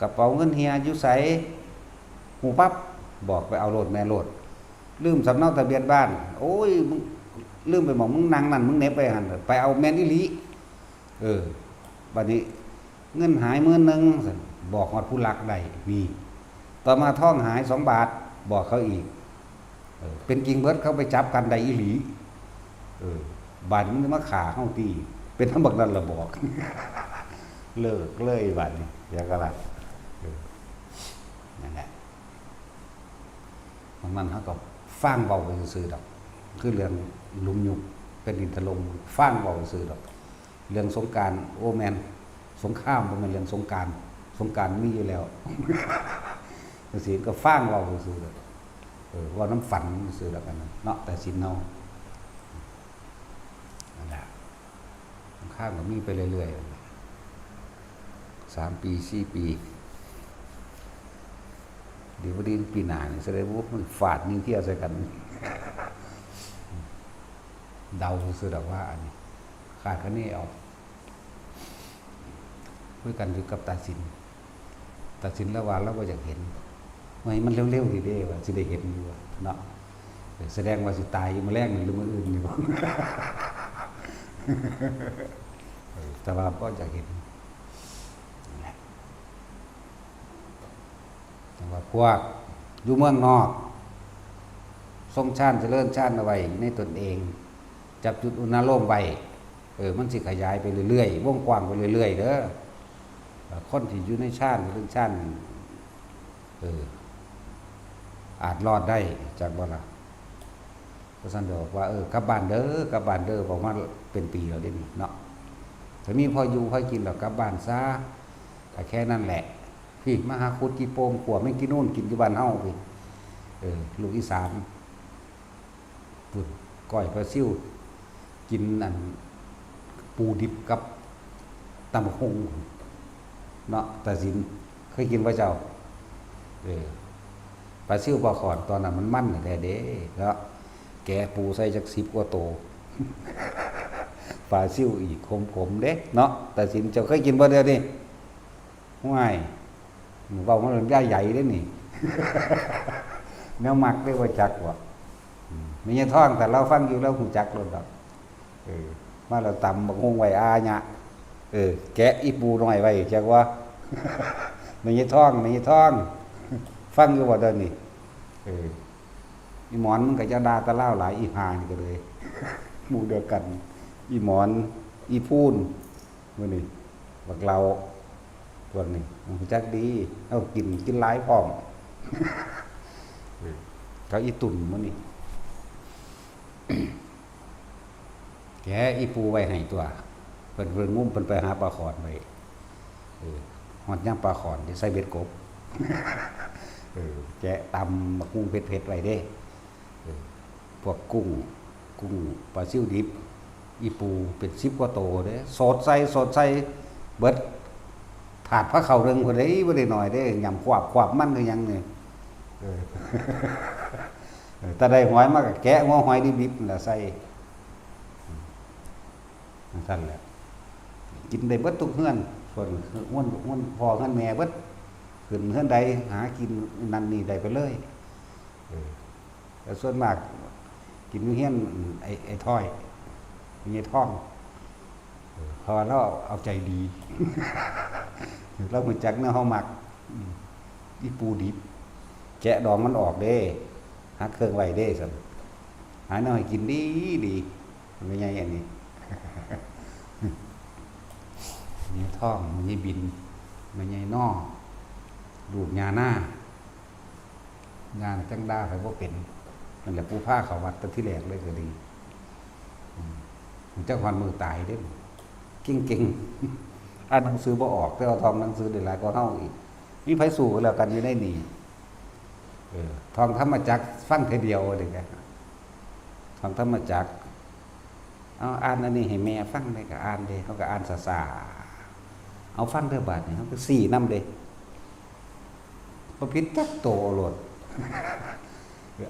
กระเป๋าเงินเหียอยู่ไส ฮู้ปั๊บ บอกไปเอาโลดแม่โลด ลืมสำเนาทะเบียนบ้าน โอ้ย มึงลืมไปหม่องมึงนั่งนั่น มึงเหน็บไว้หั่น ไปเอาแม่นอีหลี เออ บัดนี้เงินหายหมื่นหนึ่ง บอกฮอดผู้ลักได้ นี่ ต่อมาทองหายสองบาท บอกเขาอีก เออ เป็นจริงเบิด เขาไปจับกันได้อีหลี เออ บาดนี้มันมาฆ่าเฮาติ เป็นนำบักนั้นละบอก เลิกเลยบาดนี้ เดี๋ยวก็ละ เออ นั่นแหละ บางนั้นเฮาก็ฟังเว้าไปซื่อๆดอก คือเรื่องหลุมยุบแผ่นดินถล่ม ฟังเว้าซื่อดอก เรื่องสงกรานต์ โอ้ แม่น สงคราม บ่แม่นเรื่องสงกรานต์ สงกรานต์มีอยู่แล้ว จั่งซี้ก็ฟังเว้าซื่อๆดอก เออ เว้านำฝันซื่อดอกอันนั้นเนาะ แต่ศีลเฮา นั่นล่ะ สงครามก็มีไปเรื่อยๆ สามปี สี่ปี เดี๋ยวพอดีปีหน้านี่แสดงว่ามันฟาดนิวเคลียร์ใส่กัน เดาซื่อๆดอกว่าอันนี้คาดคะเนเอา คุยกันอยู่กับตาสิน ตาสินแล้วว่าเราบ่อยากเห็น ว่าให้มันเร็วๆดีเด้ ว่าสิได้เห็นอยู่ว่าเนาะ เออ แสดงว่าสิตายอยู่มื้อแลงนี่หรือมื้ออื่นนี่บ่ เออ แต่ว่าบ่อยากเห็นนั่นแหละ แต่ว่าพวกอยู่เมืองนอก ทรงฌานเจริญฌานเอาไว้ในตนเอง จับจุดอุณาโลมไว้ เออ มันสิขยายไปเรื่อยๆ วงกว้างไปเรื่อยๆเด้อ เอ่อ คนที่อยู่ในฌานเจริญฌาน เออ อาจรอดได้ จักบ่ล่ะ เพราะฉะนั้นบอกว่า เออ กลับบ้านเด้อ กลับบ้านเด้อ บอกมาเป็นปีแล้วเด้นี่เนาะ ถ้ามีพออยู่พอกินแล้วกลับบ้านซะ ก็แค่นั้นแหละ พี่ มาหาขุดขี้โป่ง ขั่วแมงกินนู่นกินอยู่บ้านเฮาพี่ เออ ลูกอีสาน ปุ้น ก้อยปลาซิว กินอัน ปูดิบกับตำบักหุ่ง เนาะ ตาสิน เคยกินบ่เจ้า เออ ปลาซิวปลาขอนตอนนั้นมันมันแท้เด้ เนาะ แกะปูใส่จักสิบกว่าโต ปลาซิวอีกขมๆเด้ เนาะ ตาสิน เจ้าเคยกินบ่เดี๋ยวนี้ ห่วย เว้ามาเรื่องย่าใหญ่เด้นี่ แนวมักเด้ บ่จักบ่ อืม แม่ยายทอง ถ้าลาวฟังอยู่ลาวฮู้จักโลดดอก เออ มาแล้วตำบักหุ่งไว้อาหยะ เออ แกะอีปูน้อยไว้ จักว่า แม่ยายทอง แม่ยายทอง ฟังอยู่บ่เดี๋ยวนี้ เออ อีหมอน มึงก็จะด่าแต่ลาวหลาย อีห่านี่ก็เลย หมู่เดียวกัน อีหมอน อีพูน มื้อนี้ บักเหล้า พวกนี้ ฮู้จักดี เอากิน กินหลายพร้อม เออ เขาอีตุ่นมื้อนี้ แกะอีปูไว้ให้ตัว เพิ่น เพิ่นงุ้ม เพิ่นไปหาปลาขอนไว้ เออ ฮอดยามปลาขอนสิใส่เบ็ดกบ เออ แกะตำบักหุ่งเผ็ดๆไว้เด้ เออ พวกกุ้ง กุ้ง ปลาซิวดิบ อีปูเป็นสิบกว่าโตเด้ สดใส่ สดใส่ เบิด ถาดพาข้าวหนึ่งพุ้นเด้ บ่ได้น้อยเด้ ยำควบ ควบมันคือหยังนี่ เออ เออ ถ้าได้หอยมาก็แกะหัวหอยดิบๆนั่นล่ะใส่ จั่งซั้นแหละ กินได้เบิดทุกเฮือน ส่วนเฮือน เฮือนพ่อเฮือนแม่เบิด ขึ้นเฮือนใดหากินนั่นนี่ได้ไปเลย เออ แต่ส่วนมากกินอยู่เฮือนไอ้ ไอ้ท้อย แม่ยายทอง เออ เพราะว่าลาวเอาใจดี ลาวฮู้จักแนวเฮามัก อืม อีปูดิบ แกะดองมันออกเด้ หักเครื่องไว้เด้ซั่น หาแนวให้กินดีดี แม่ใหญ่อันนี้ แม่ยายทอง แม่ยายบิน แม่ยายนอ ลูกย่านา ย่าน่ะจั่งด่าไผบ่เป็น นั่นแหละผู้พาเข้าวัดแต่ทีแรกเลยก็ดี อืม จักฮอดมื้อตายเด้ เก่งๆ อ่านหนังสือบ่ออก แต่ว่าท่องหนังสือได้หลายกว่าเฮาอีก มีไผสู้กันแล้วกันอยู่ในนี่ เออ ท่องธรรมจักรฟังเทื่อเดียวเด้ ท่องธรรมจักร เอาอ่านอันนี้ให้แม่ฟังได้ก็อ่านเด้ เขาก็อ่านซ่าๆ เอาฟังเด้อบาดนี้ เขาก็ซี้นำเด้ บ่ผิดจักโตโลด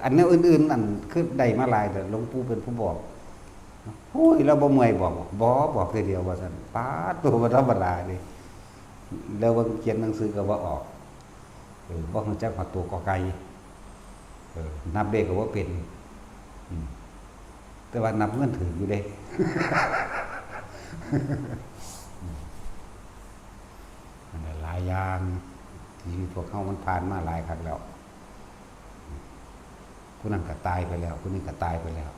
อันแนวอื่นๆ อันคือได้มาหลาย แต่หลวงปู่เป็นผู้บอก โอ้ย เราบ่เมื่อยบอก บ่ บอกเทื่อเดียวว่าซั่น ป๊าด ตัวบ่ธรรมดาเด้ แล้วเบิ่งเขียนหนังสือก็บ่ออก เออ บ่ฮู้จักฮอดตัวกอไก่ เออ นับเลขก็บ่เป็น อืม แต่ว่านับเงินถืกอยู่เด้ อืม นั่นแหละ หลายอย่าง ชีวิตพวกเฮามันผ่านมาหลายคักแล้ว ผู้นั้นก็ตายไปแล้ว ผู้นี้ก็ตายไปแล้ว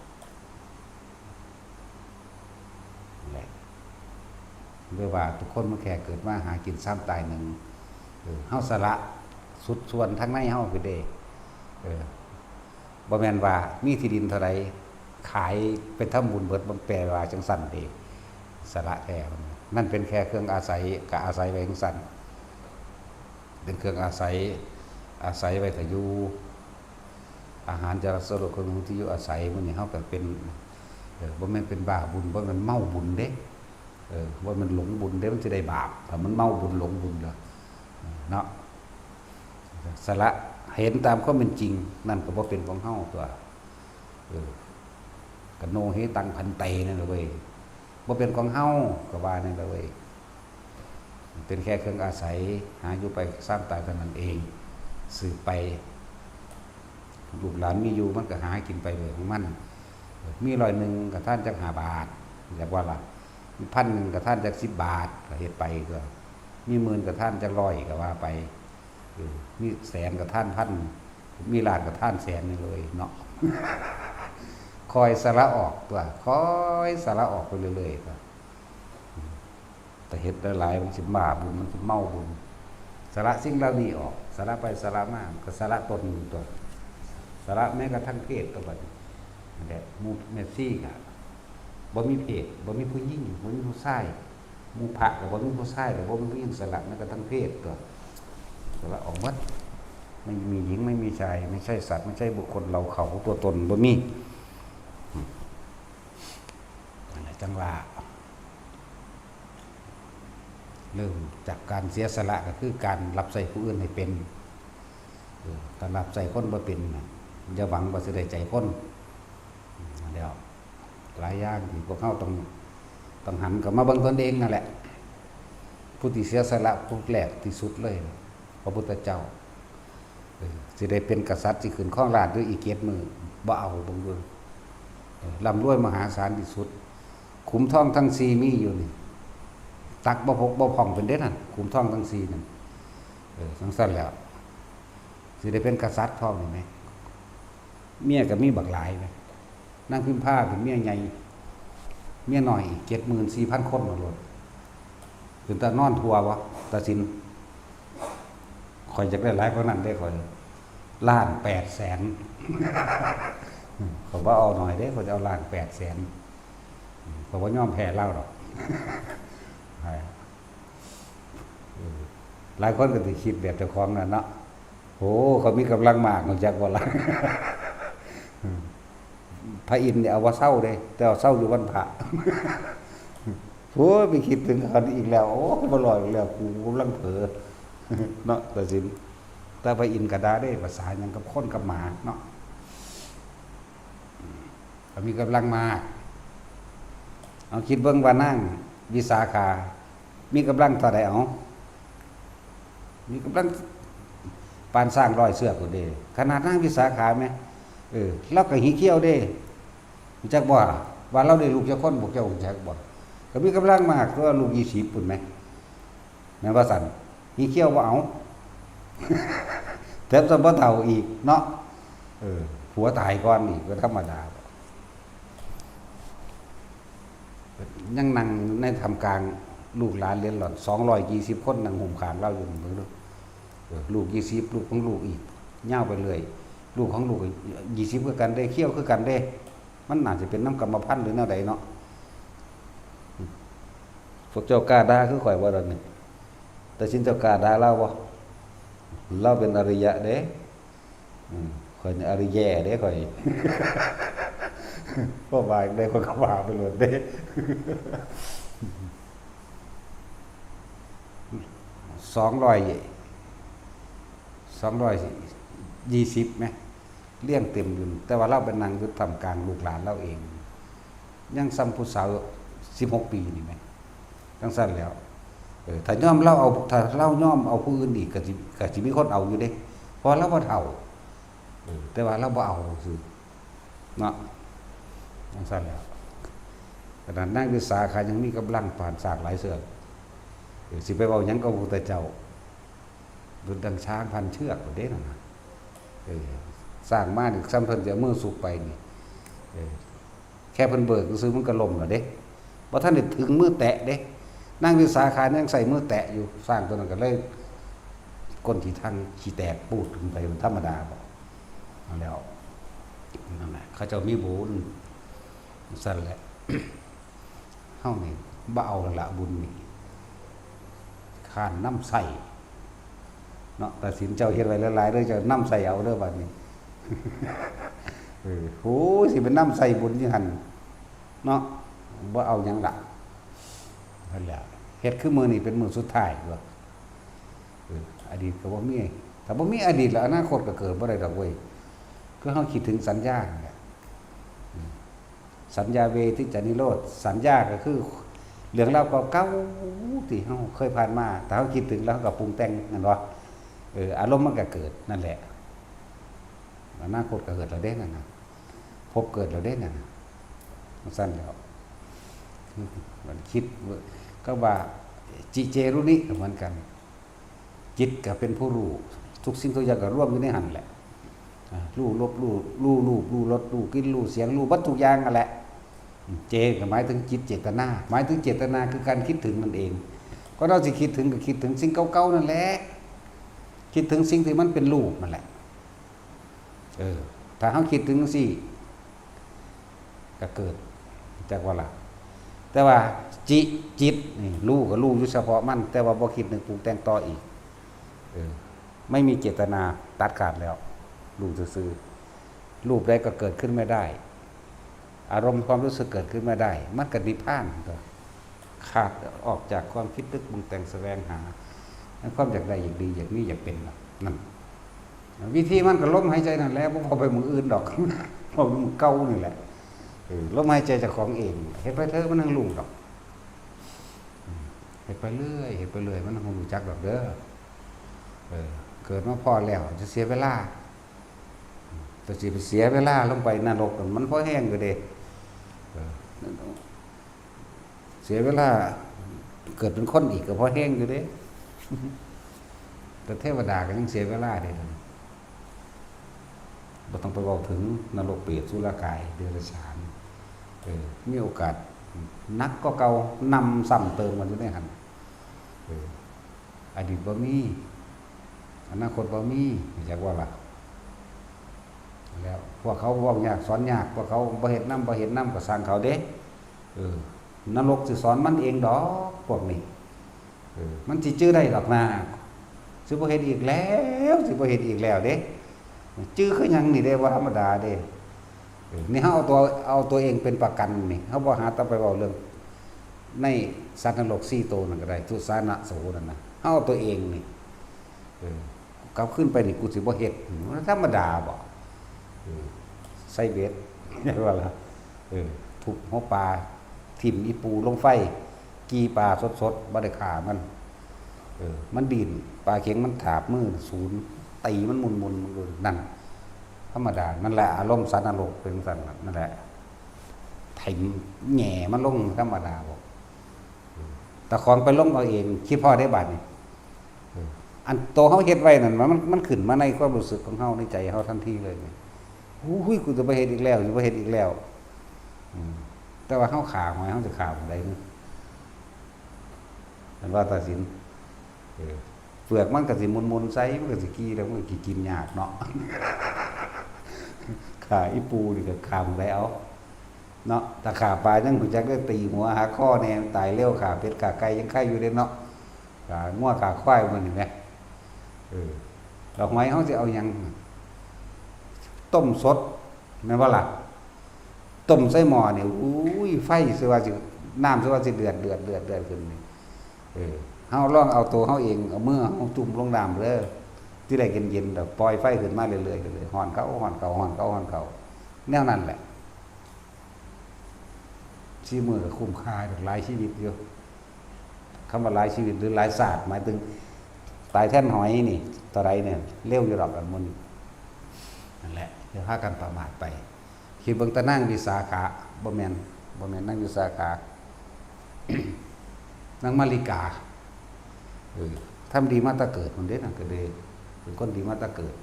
นั่นแหละ เรียกว่าทุกคนมันแค่เกิดมาหากินซ้ำตายหนึ่ง เออ เฮาสละสุดส่วนทางในเฮาไปเด้ เออ บ่แม่นว่ามีที่ดินเท่าใด ขายไปทำบุญเบิด บ่แปลว่าจั่งซั่นเด้ สละแท้ นั่นเป็นแค่เครื่องอาศัย ก็อาศัยไว้จั่งซั่น เป็นเครื่องอาศัย อาศัยไว้ถ้าอยู่ อาหาร จาระ สโรค เครื่องนุ่ง ที่อยู่อาศัย มื้อนี้เฮาก็เป็น เออ บ่แม่นเป็นบ้าบุญ บ่แม่นเมาบุญเด้ เออ บ่แม่นหลงบุญเด้ มันสิได้บาป ถ้ามันเมาบุญหลงบุญล่ะ เนาะ สละ เห็นตามความเป็นจริง นั่นก็บ่เป็นของเฮาตัว เออ กะโนเหตังพันเตนั่นแหละเว้ย บ่เป็นของเฮา กะว่านั่นแหละเว้ย เป็นแค่เครื่องอาศัย หาอยู่ไปซ่ามตายเท่านั้นเอง สืบไป ลูกหลานมีอยู่มันกะหากินไปเรื่องของมัน มีร้อยหนึ่งกะทานจักห้าบาท อยากว่าล่ะ มีพันหนึ่งกะทานจักสิบบาท กะเฮ็ดไป กะมีหมื่นกะทานจักร้อย กะว่าไป เออ มีแสนกะทานพัน มีล้านกะทานแสนนี่เลยเนาะ คอยสละออกตั๊ว คอยสละออกไปเรื่อยๆตั๊ว แต่เฮ็ดหลายๆ มันสิบ้าบุญ มันสิเมาบุญ สละสิ่งเหล่านี้ออก สละไปสละมา กะสละตนตั๊ว สละแม้กระทั่งเพศตั๊วบัดนี้ นั่นแหละ หมู่แม่ชีกะ บ่มีเพศ บ่มีผู้หญิง บ่มีผู้ชาย หมู่พระกะบ่มีผู้ชาย กะบ่มีผู้หญิง สละแม้กระทั่งเพศตั๊ว สละออกหมด ไม่มีหญิง ไม่มีชาย ไม่ใช่สัตว์ ไม่ใช่บุคคล เรา เขา ตัวตน บ่มี นั่นแหละ จั่งว่า เริ่มจากการเสียสละกะคือการรับใช้ผู้อื่นให้เป็น เออ ถ้ารับใช้คนบ่เป็นน่ะ อย่าหวังว่าสิได้ใจคน อืม นั่นแหละ หลายอย่างที่พวกเฮาต้อง ต้องหันกลับมาเบิ่งตนเองนั่นแหละ ผู้ที่เสียสละผู้แรกที่สุดเลย พระพุทธเจ้า เออ สิได้เป็นกษัตริย์ สิขึ้นครองราชย์อยู่อีกเจ็ดมื้อ บ่เอา เบิ่งดู เออ ร่ำรวยมหาศาลที่สุด ขุมทองทั้งสี่มีอยู่นี่ ตักบ่พกบ่พร่องเป็นเด้นั่น ขุมทองทั้งสี่นั่น เออ จั่งซั้นแหล้ว สิได้เป็นกษัตริย์พร้อมนี่แหม เมียกะมีบักหลายแหม นางพิมพาเป็นเมียใหญ่ เมียน้อยอีกเจ็ดหมื่นสี่พันคนโลด เป็นตานอนทั่วบ่ ตาสิน ข้อยอยากได้หลายกว่านั้นเด้ข้อย ล้านแปดแสน ข้อยบ่เอาน้อยเด้ ข้อยจะเอาล้านแปดแสน ข้อยบ่ยอมแพ้ลาวดอก เออ หลายคนกะสิคิดแบบเจ้าของนั่นเนาะ โห เขามีกำลังมาก รู้จักบ่ล่ะ พระอินทร์นี่เอาบ่เซาเด้ แต่ว่าเซาอยู่วันพระ โอ้ย ไปคิดถึงเขาอีกแล้ว โอ้ย บ่รอดอีกแล้ว กูกำลังเผลอ เนาะ ตาสิน แต่พระอินทร์กะด่าเด้ ภาษาหยังกับคนกับหมาเนาะ เขามีกำลังมาก เอาคิดเบิ่งว่านางวิสาขา มีกำลังเท่าใด เอา มีกำลังปานช้างร้อยเชือกพู้นเด้ ขนาดนางวิสาขาแหม เออ ลาวกะหิเขี้ยวเด้ รู้จักบ่ ว่าลาวได้ลูกจักคน พวกเจ้ารู้จักบ่ กะมีกำลังมากกว่าลูกยี่สิบพู้นแหม แม่นบ่ซั้น หิเขี้ยวบ่เอา แถมซ้ำบ่เฒ่าอีกเนาะ เออ ผัวตายก่อนอีก กะธรรมดา ยังนั่งในท่ามกลางลูกหลานเหลนหล่อน สองร้อยยี่สิบคนนั่งฮ่มข้างลาวอยู่ เบิ่งดู เออ ลูกยี่สิบ ลูกของลูกอีก ยาวไปเรื่อย ลูกของลูกยี่สิบคือกันเด้ เขี้ยวคือกันเด้ มันน่าสิเป็นนำกรรมพันธุ์หรือแนวใดเนาะ พวกเจ้ากล้าด่าคือข้อยบ่ล่ะนี่ ตาสินเจ้ากล้าด่าลาวบ่ ลาวเป็นอริยะเด้ อืม ข้อยนี่อริแย่เด้ข้อย พวกว่าจั่งใดข้อยกะว่าไปโลดเด้ สองร้อย สองร้อยยี่สิบแหม เรียงเต็มอยู่ แต่ว่าลาวไปนั่งอยู่ท่ามกลางลูกหลานลาวเอง ยังส่ำผู้สาวสิบหกปีนี่แหม จั่งซั้นแหล้ว เออ ถ้ายอมลาวเอา ถ้าลาวยอมเอาผู้อื่นอีก กะสิ กะสิมีคนเอาอยู่เด้ เพราะว่าลาวบ่เฒ่า เออ แต่ว่าลาวบ่เอาซื่อ เนาะ จั่งซั้นแหล้ว ขนาดนางวิสาขายังมีกำลังปานช้างหลายเชือก เออ สิไปเว้าหยังกับพระพุทธเจ้า ดุจดังช้างพันเชือกพู้นเด้นั่นน่ะ เออ ช้างมานี่ส่ำเพิ่นสิเอามือสุกไปนี่ เออ แค่เพิ่นเบิกซื่อๆมันกะล้มแล้วเด้ บ่ทันได้ถึงมือแตะเด้ นางวิสาขายังใส่มือแตะอยู่ ช้างตัวนั้นกะเลย ก้นขี้ทังขี้แตกปูดขึ้นไปมันธรรมดาบ่ เอาแล้ว นั่นแหละ เขาเจ้ามีบุญ ซั่นแหละ เฮานี่บ่เอาแล้วละบุญนี่ ค้านนำใช้เนาะ ตาสินเจ้าเฮ็ดไว้หลายๆเด้อ เจ้านำใช้เอาเด้อบัดนี้ เออ โห สิไปนำใช้บุญอยู่หั่นเนาะ บ่เอาหยังละ นั่นแหละ เฮ็ดคือมื้อนี้เป็นมื้อสุดท้ายตั๊ว เออ อดีตกะบ่มี ถ้าบ่มีอดีตแล้วอนาคตกะเกิดบ่ได้ดอกเว้ย คือเฮาคิดถึงสัญญานั่นแหละ อืม สัญญาเวทิจจนิโรธ สัญญาก็คือเรื่องราวเก่าๆที่เฮาเคยผ่านมา ถ้าเฮาคิดถึงแล้วเฮาก็ปรุงแต่ง แม่นบ่? เออ อารมณ์มันก็เกิด นั่นแหละ อนาคตก็เกิดแล้วเด้นั่นน่ะ ภพเกิดแล้วเด้นั่นน่ะ จั่งซั้นแหล้ว มันคิด ก็ว่า จิเจรุนิ ก็เหมือนกัน จิตก็เป็นผู้รู้ ทุกสิ่งทุกอย่างก็รวมอยู่ในหั่นแหละ อ่า รู้รส รู้ รู้รูป รู้รส รู้กลิ่น รู้เสียง รู้เบิดทุกอย่างนั่นแหละ เจก็หมายถึงจิตเจตนา หมายถึงเจตนาคือการคิดถึงนั่นเอง ก็เราสิคิดถึงก็คิดถึงสิ่งเก่าๆนั่นแหละ คิดถึงสิ่งที่มันเป็นรูปนั่นแหละ เออ ถ้าเฮาคิดถึงจั่งซี้ ก็เกิด จักว่าล่ะ แต่ว่าจิ จิตนี่รู้ก็รู้อยู่เฉพาะมัน แต่ว่าบ่คิดนึกปรุงแต่งต่ออีก เออ ไม่มีเจตนา ตัดขาดแล้ว รู้ซื่อๆ รูปใดก็เกิดขึ้นไม่ได้ อารมณ์ความรู้สึกเกิดขึ้นไม่ได้ มันก็นิพพานตัว ขาดออกจากความคิดนึกปรุงแต่งแสวงหา ในความอยากได้ อยากดี อยากมี อยากเป็นน่ะ นั่น วิธีมันก็ลมหายใจนั่นแหละ บ่เอาไปหม่องอื่นดอก เอาไปหม่องเก่านี่แหละ เออ ลมหายใจเจ้าของเอง เฮ็ดไปเถอะ มันจั่งรู้ดอก เฮ็ดไปเรื่อย เฮ็ดไปเรื่อย มันจั่งรู้จักดอกเด้อ เออ เกิดมาพ้อแล้ว จะเสียเวลา แต่สิไปเสียเวลาลงไปนรก มันพอแฮงอยู่เด้ เออ เสียเวลาเกิดเป็นคนอีกก็พอแฮงอยู่เด้ แต่เทวดาก็ยังเสียเวลาเด้ บ่ต้องไปเว้าถึงนรกเปรตสุรกายเดรัจฉาน เออ มีโอกาสหนักกว่าเก่า นำซ้ำเติมกันอยู่ในหั่น เออ อดีตบ่มี อนาคตบ่มี จักว่าล่ะ แล้วพวกเขาเว้ายากสอนยาก พวกเขาบ่เฮ็ดนำ บ่เฮ็ดนำก็ซ่างเขาเด้ เออ นรกสิสอนมันเองดอก พวกนี้ เออ มันสิจื่อได้ดอกนา สิบ่เฮ็ดอีกแล้ว สิบ่เฮ็ดอีกแล้วเด้ จื่อคือหยังนี่เด้ บ่ธรรมดาเด้ เออ นี่เฮาเอาตัว เอาตัวเองเป็นประกันนี่ เฮาบ่หาแต่ไปเว้าเรื่อง ในสัตว์นรกสี่โตนั่นก็ได้ ทุสานะโสนั่นนะ เฮาเอาตัวเองนี่ เออ กลับคืนไปนี่กูสิบ่เฮ็ด มันธรรมดาบ่ เออ ใส่เบ็ด ว่าล่ะ เออ ทุบหัวปลา ถิ่มอีปูลงไฟ กี่ปลาสดๆ บ่ได้ฆ่ามัน เออ มันดิ้น ปลาเข็งมันถาบมือสูน ตีมันหมุนๆ มันก็นั่น ธรรมดา นั่นแหละ อารมณ์สัตว์นรกเป็นจั่งซั้นน่ะ นั่นแหละ ถิ่มแหง่มันลงธรรมดาบ่ เออ แต่ของไปลงเอาเอง คิดพ้อเด้บาดนี้ เออ อันโตเฮาเฮ็ดไว้นั่น มัน มัน มันขึ้นมาในความรู้สึกของเฮา ในใจเฮาทันทีเลยนี่ โอ้ย กูจะบ่เฮ็ดอีกแล้ว จะบ่เฮ็ดอีกแล้ว อืม แต่ว่าเฮาฆ่าหอย เฮาสิฆ่าหม่องใด แม่นว่าตาสิน เออ เปลือกมันก็สิมนๆ ใส่ มันก็สิกี่แล้ว มันก็สิกินยากเนาะ ฆ่าอีปูนี่ก็ฆ่าหม่องใดเอา เนาะ ถ้าฆ่าปลายังรู้จักได้ตีหัวหักคอแหน่ ตายเร็ว ฆ่าเป็ดฆ่าไก่ยังไคอยู่เด้เนาะ ฆ่างัวฆ่าควายมื้อนี้แหม เออ แล้วหอยเฮาสิเอาหยัง ต้มสด แม่นบ่ล่ะ ต้มใส่หม้อนี่ อุ้ย ไฟสิว่าสิ น้ำสิว่าสิเดือด เดือด เดือด เดือดขึ้นนี่ เออ เฮาลองเอาตัวเฮาเอง เอามือเฮาจุ่มลงน้ำเด้อ ทีแรกเย็นๆ ดอก ปล่อยไฟขึ้นมาเรื่อยๆ เรื่อยๆ ฮ้อนเข้า ฮ้อนเข้า ฮ้อนเข้า ฮ้อนเข้า แนวนั้นแหละ สี่มื้อก็คุ้มค่าดอก หลายชีวิตอยู่ คำว่าหลายชีวิตหรือหลายชาติ หมายถึงตายแทนหอยนี่ เท่าใดเนี่ย เร็วอยู่ดอก อันหมู่นี้ นั่นแหละ อย่าพากันประมาทไป คิดเบิ่งแต่นางวิสาขะ บ่แม่น บ่แม่นนางวิสาขะ นางมาริกา เออ ทำดีมาแต่เกิดพุ้นเด้ นั่นก็เลยเป็นคนดีมาแต่เกิด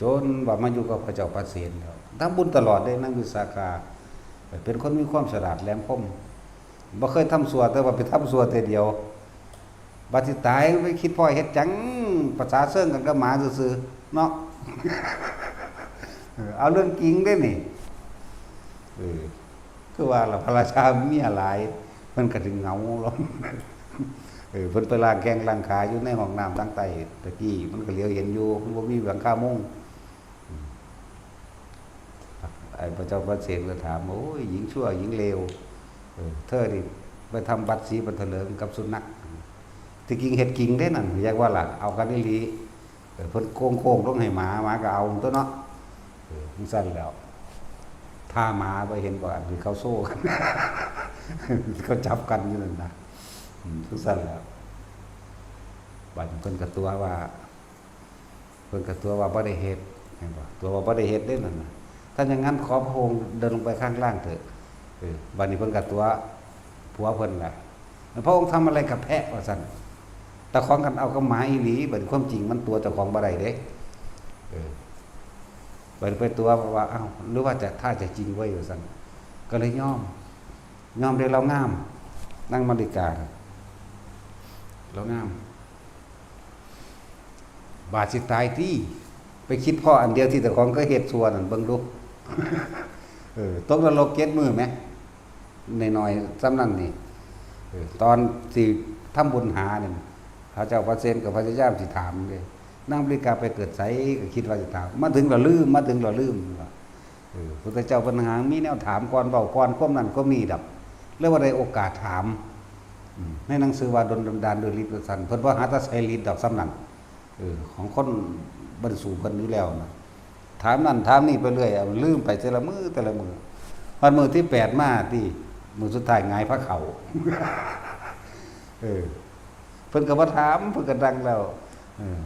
จนว่ามาอยู่กับพระเจ้าปเสนแล้ว ทำบุญตลอดเด้ นางวิสาขะ เป็นคนมีความฉลาดแหลมคม บ่เคยทำชั่ว แต่ว่าไปทำชั่วเทื่อเดียว บัดสิตายไปคิดพ้อเฮ็ดหยัง ประสาเซิงกันกับหมาซื่อๆ เนาะ เออ เอาเรื่องจริงเด้นี่ เออ คือว่าล่ะ พระราชาเมียหลาย เพิ่นก็ถึงเหงาลง เออ เพิ่นไปล้างแข้งล้างขาอยู่ในห้องน้ำทางใต้ ตะกี้มันก็เหลียวเห็นอยู่ มันบ่มีหลังคามุง ไอ้พระเจ้าปเสนก็ถาม โอ้ย หญิงชั่ว หญิงเลว เออ เธอนี่ไปทำบัตรสีบัตรเถลิงกับสุนัข ที่จริงเฮ็ดจริงเด้นั่น อยากว่าล่ะ เอากันอีหลี เออ เพิ่นโค้งๆลงให้หมา หมาก็เอาตัวเนาะ เออ จั่งซั้นแล้ว ท่าหมาบ่เห็นบ่ อันที่เขาโซ่กัน เขาจับกันอยู่นั่นนะ อืม จั่งซั้นแหละ บัดนี้เพิ่นก็ตั๋วว่า เพิ่นก็ตั๋วว่าบ่ได้เฮ็ด เห็นบ่ ตั๋วว่าบ่ได้เฮ็ดเด้นั่นน่ะ ถ้าอย่างนั้นขอพระองค์เดินลงไปข้างล่างเถอะ เออ บัดนี้เพิ่นก็ตั๋วผัวเพิ่นล่ะ พระองค์ทำอะไรกับแพะ ว่าซั่น เจ้าของคันเอากับหมาอีหลี บัดนี้ความจริงมันตั๋วเจ้าของบ่ได้เด้ เออ บัดนี้ไปตั๋วว่า เอ้า หรือว่าจะ ท่าจะจริงเว้ย ว่าซั่น ก็เลยยอม ยอมได้ ลาวงาม นางมาริกา ลาวงาม บาดสิตายติ ไปคิดพ้ออันเดียวที่เจ้าของเคยเฮ็ดชั่วนั่นเบิ่งดู เออ ตกนรกเจ็ดมื้อแหม น้อยๆ ส่ำนั้นนี่ เออ ตอนสิทำบุญหานี่ พระเจ้าพระเซนก็พยายามสิถามเด้ นางมาริกาไปเกิดไส ก็คิดว่าสิถาม มาถึงแล้วลืม มาถึงแล้วลืม เออ พุทธเจ้าเพิ่นหามีแนวถามก่อน เว้าก่อน ความนั้นความนี้ดอก เลยบ่ได้โอกาสถาม อืม ในหนังสือว่าดลบันดาลด้วยฤทธิ์ว่าซั่น เพิ่นบ่หาแต่ใส่ฤทธิ์ดอกส่ำนั้น เออ ของคนบ่ได้สู้เพิ่นอยู่แล้วนะ ถามนั่นถามนี่ไปเรื่อย เอาลืมไปแต่ละมื้อแต่ละมื้อ ฮอดมื้อที่แปดมาติ มื้อสุดท้ายหงายพระเขา เออ เพิ่นก็บ่ถาม เพิ่นก็ดังแล้ว เออ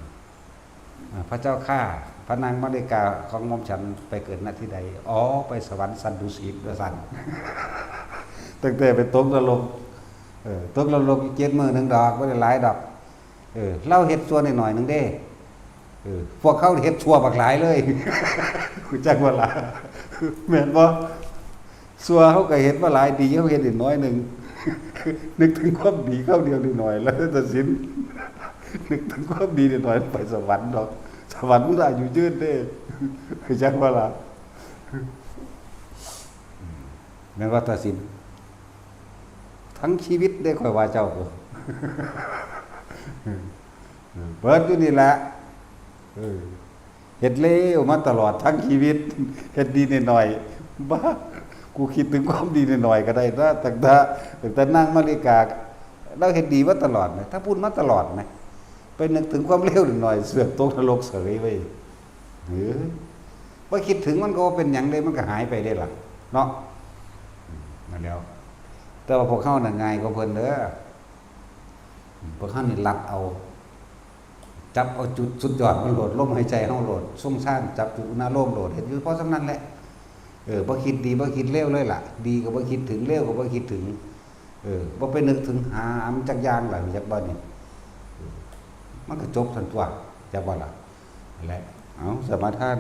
อ่า พระเจ้าข้า พระนางมาริกาของหม่อมฉันไปเกิด ณ ที่ใด อ๋อ ไปสวรรค์ชั้นดุสิต ว่าซั่น ตั้งแต่ไปตกนรก เออ ตกนรกอยู่เจ็ดมื้อหนึ่งดอก บ่ได้หลายดอก เออ ลาวเฮ็ดชั่วน้อยๆหนึ่งเด้ เออ พวกเขาเฮ็ดชั่วบักหลายเลย รู้จักบ่ล่ะ แม่นบ่ ชั่วเขาก็เฮ็ดมาหลาย ดีเขาเฮ็ดน้อยหนึ่ง นึกถึงความดีคราวเดียวน้อยๆ แล้วตัดสิน นึกถึงความดีน้อยๆ ไปสวรรค์ดอก สวรรค์มันอายุยืนเด้ รู้จักบ่ล่ะ แม่นว่าตัดสิน ทั้งชีวิตเด้ ข้อยว่าเจ้า เบิดอยู่นี่แหละ เออ เฮ็ดเลวมาตลอดทั้งชีวิต เฮ็ดดีน้อยๆ บ้า กูคิดถึงความดีน้อยๆ ก็ได้นะ ตั้งแต่ ตั้งแต่นางมาริกา ลาวเฮ็ดดีมาตลอดนะ ทำบุญมาตลอดนะ ไปนึกถึงความเลวน้อยๆ เสือกตกนรกเสยเว้ย เออ บ่คิดถึงมันก็บ่เป็นหยังเด้ มันก็หายไปเด้ล่ะ เนาะ อืม นั่นแหล้ว แต่ว่าพวกเฮาน่ะง่ายกว่าเพิ่นเด้อ อืม พวกเฮานี่ลัดเอา จับเอาจุดสุดยอดมันโลด ลมหายใจเฮาโลด ทรงฌานจับจุดอุณาโลมโลด เฮ็ดอยู่พอส่ำนั้นแหละ เออ บ่คิดดีบ่คิดเลวเลยล่ะ ดีก็บ่คิดถึง เลวก็บ่คิดถึง เออ บ่ไปนึกถึงหามันจักอย่างล่ะ รู้จักบ่นี่ เออ มันก็จบซั่นตั่ว จักบ่ล่ะ นั่นแหละ เอา สมาทาน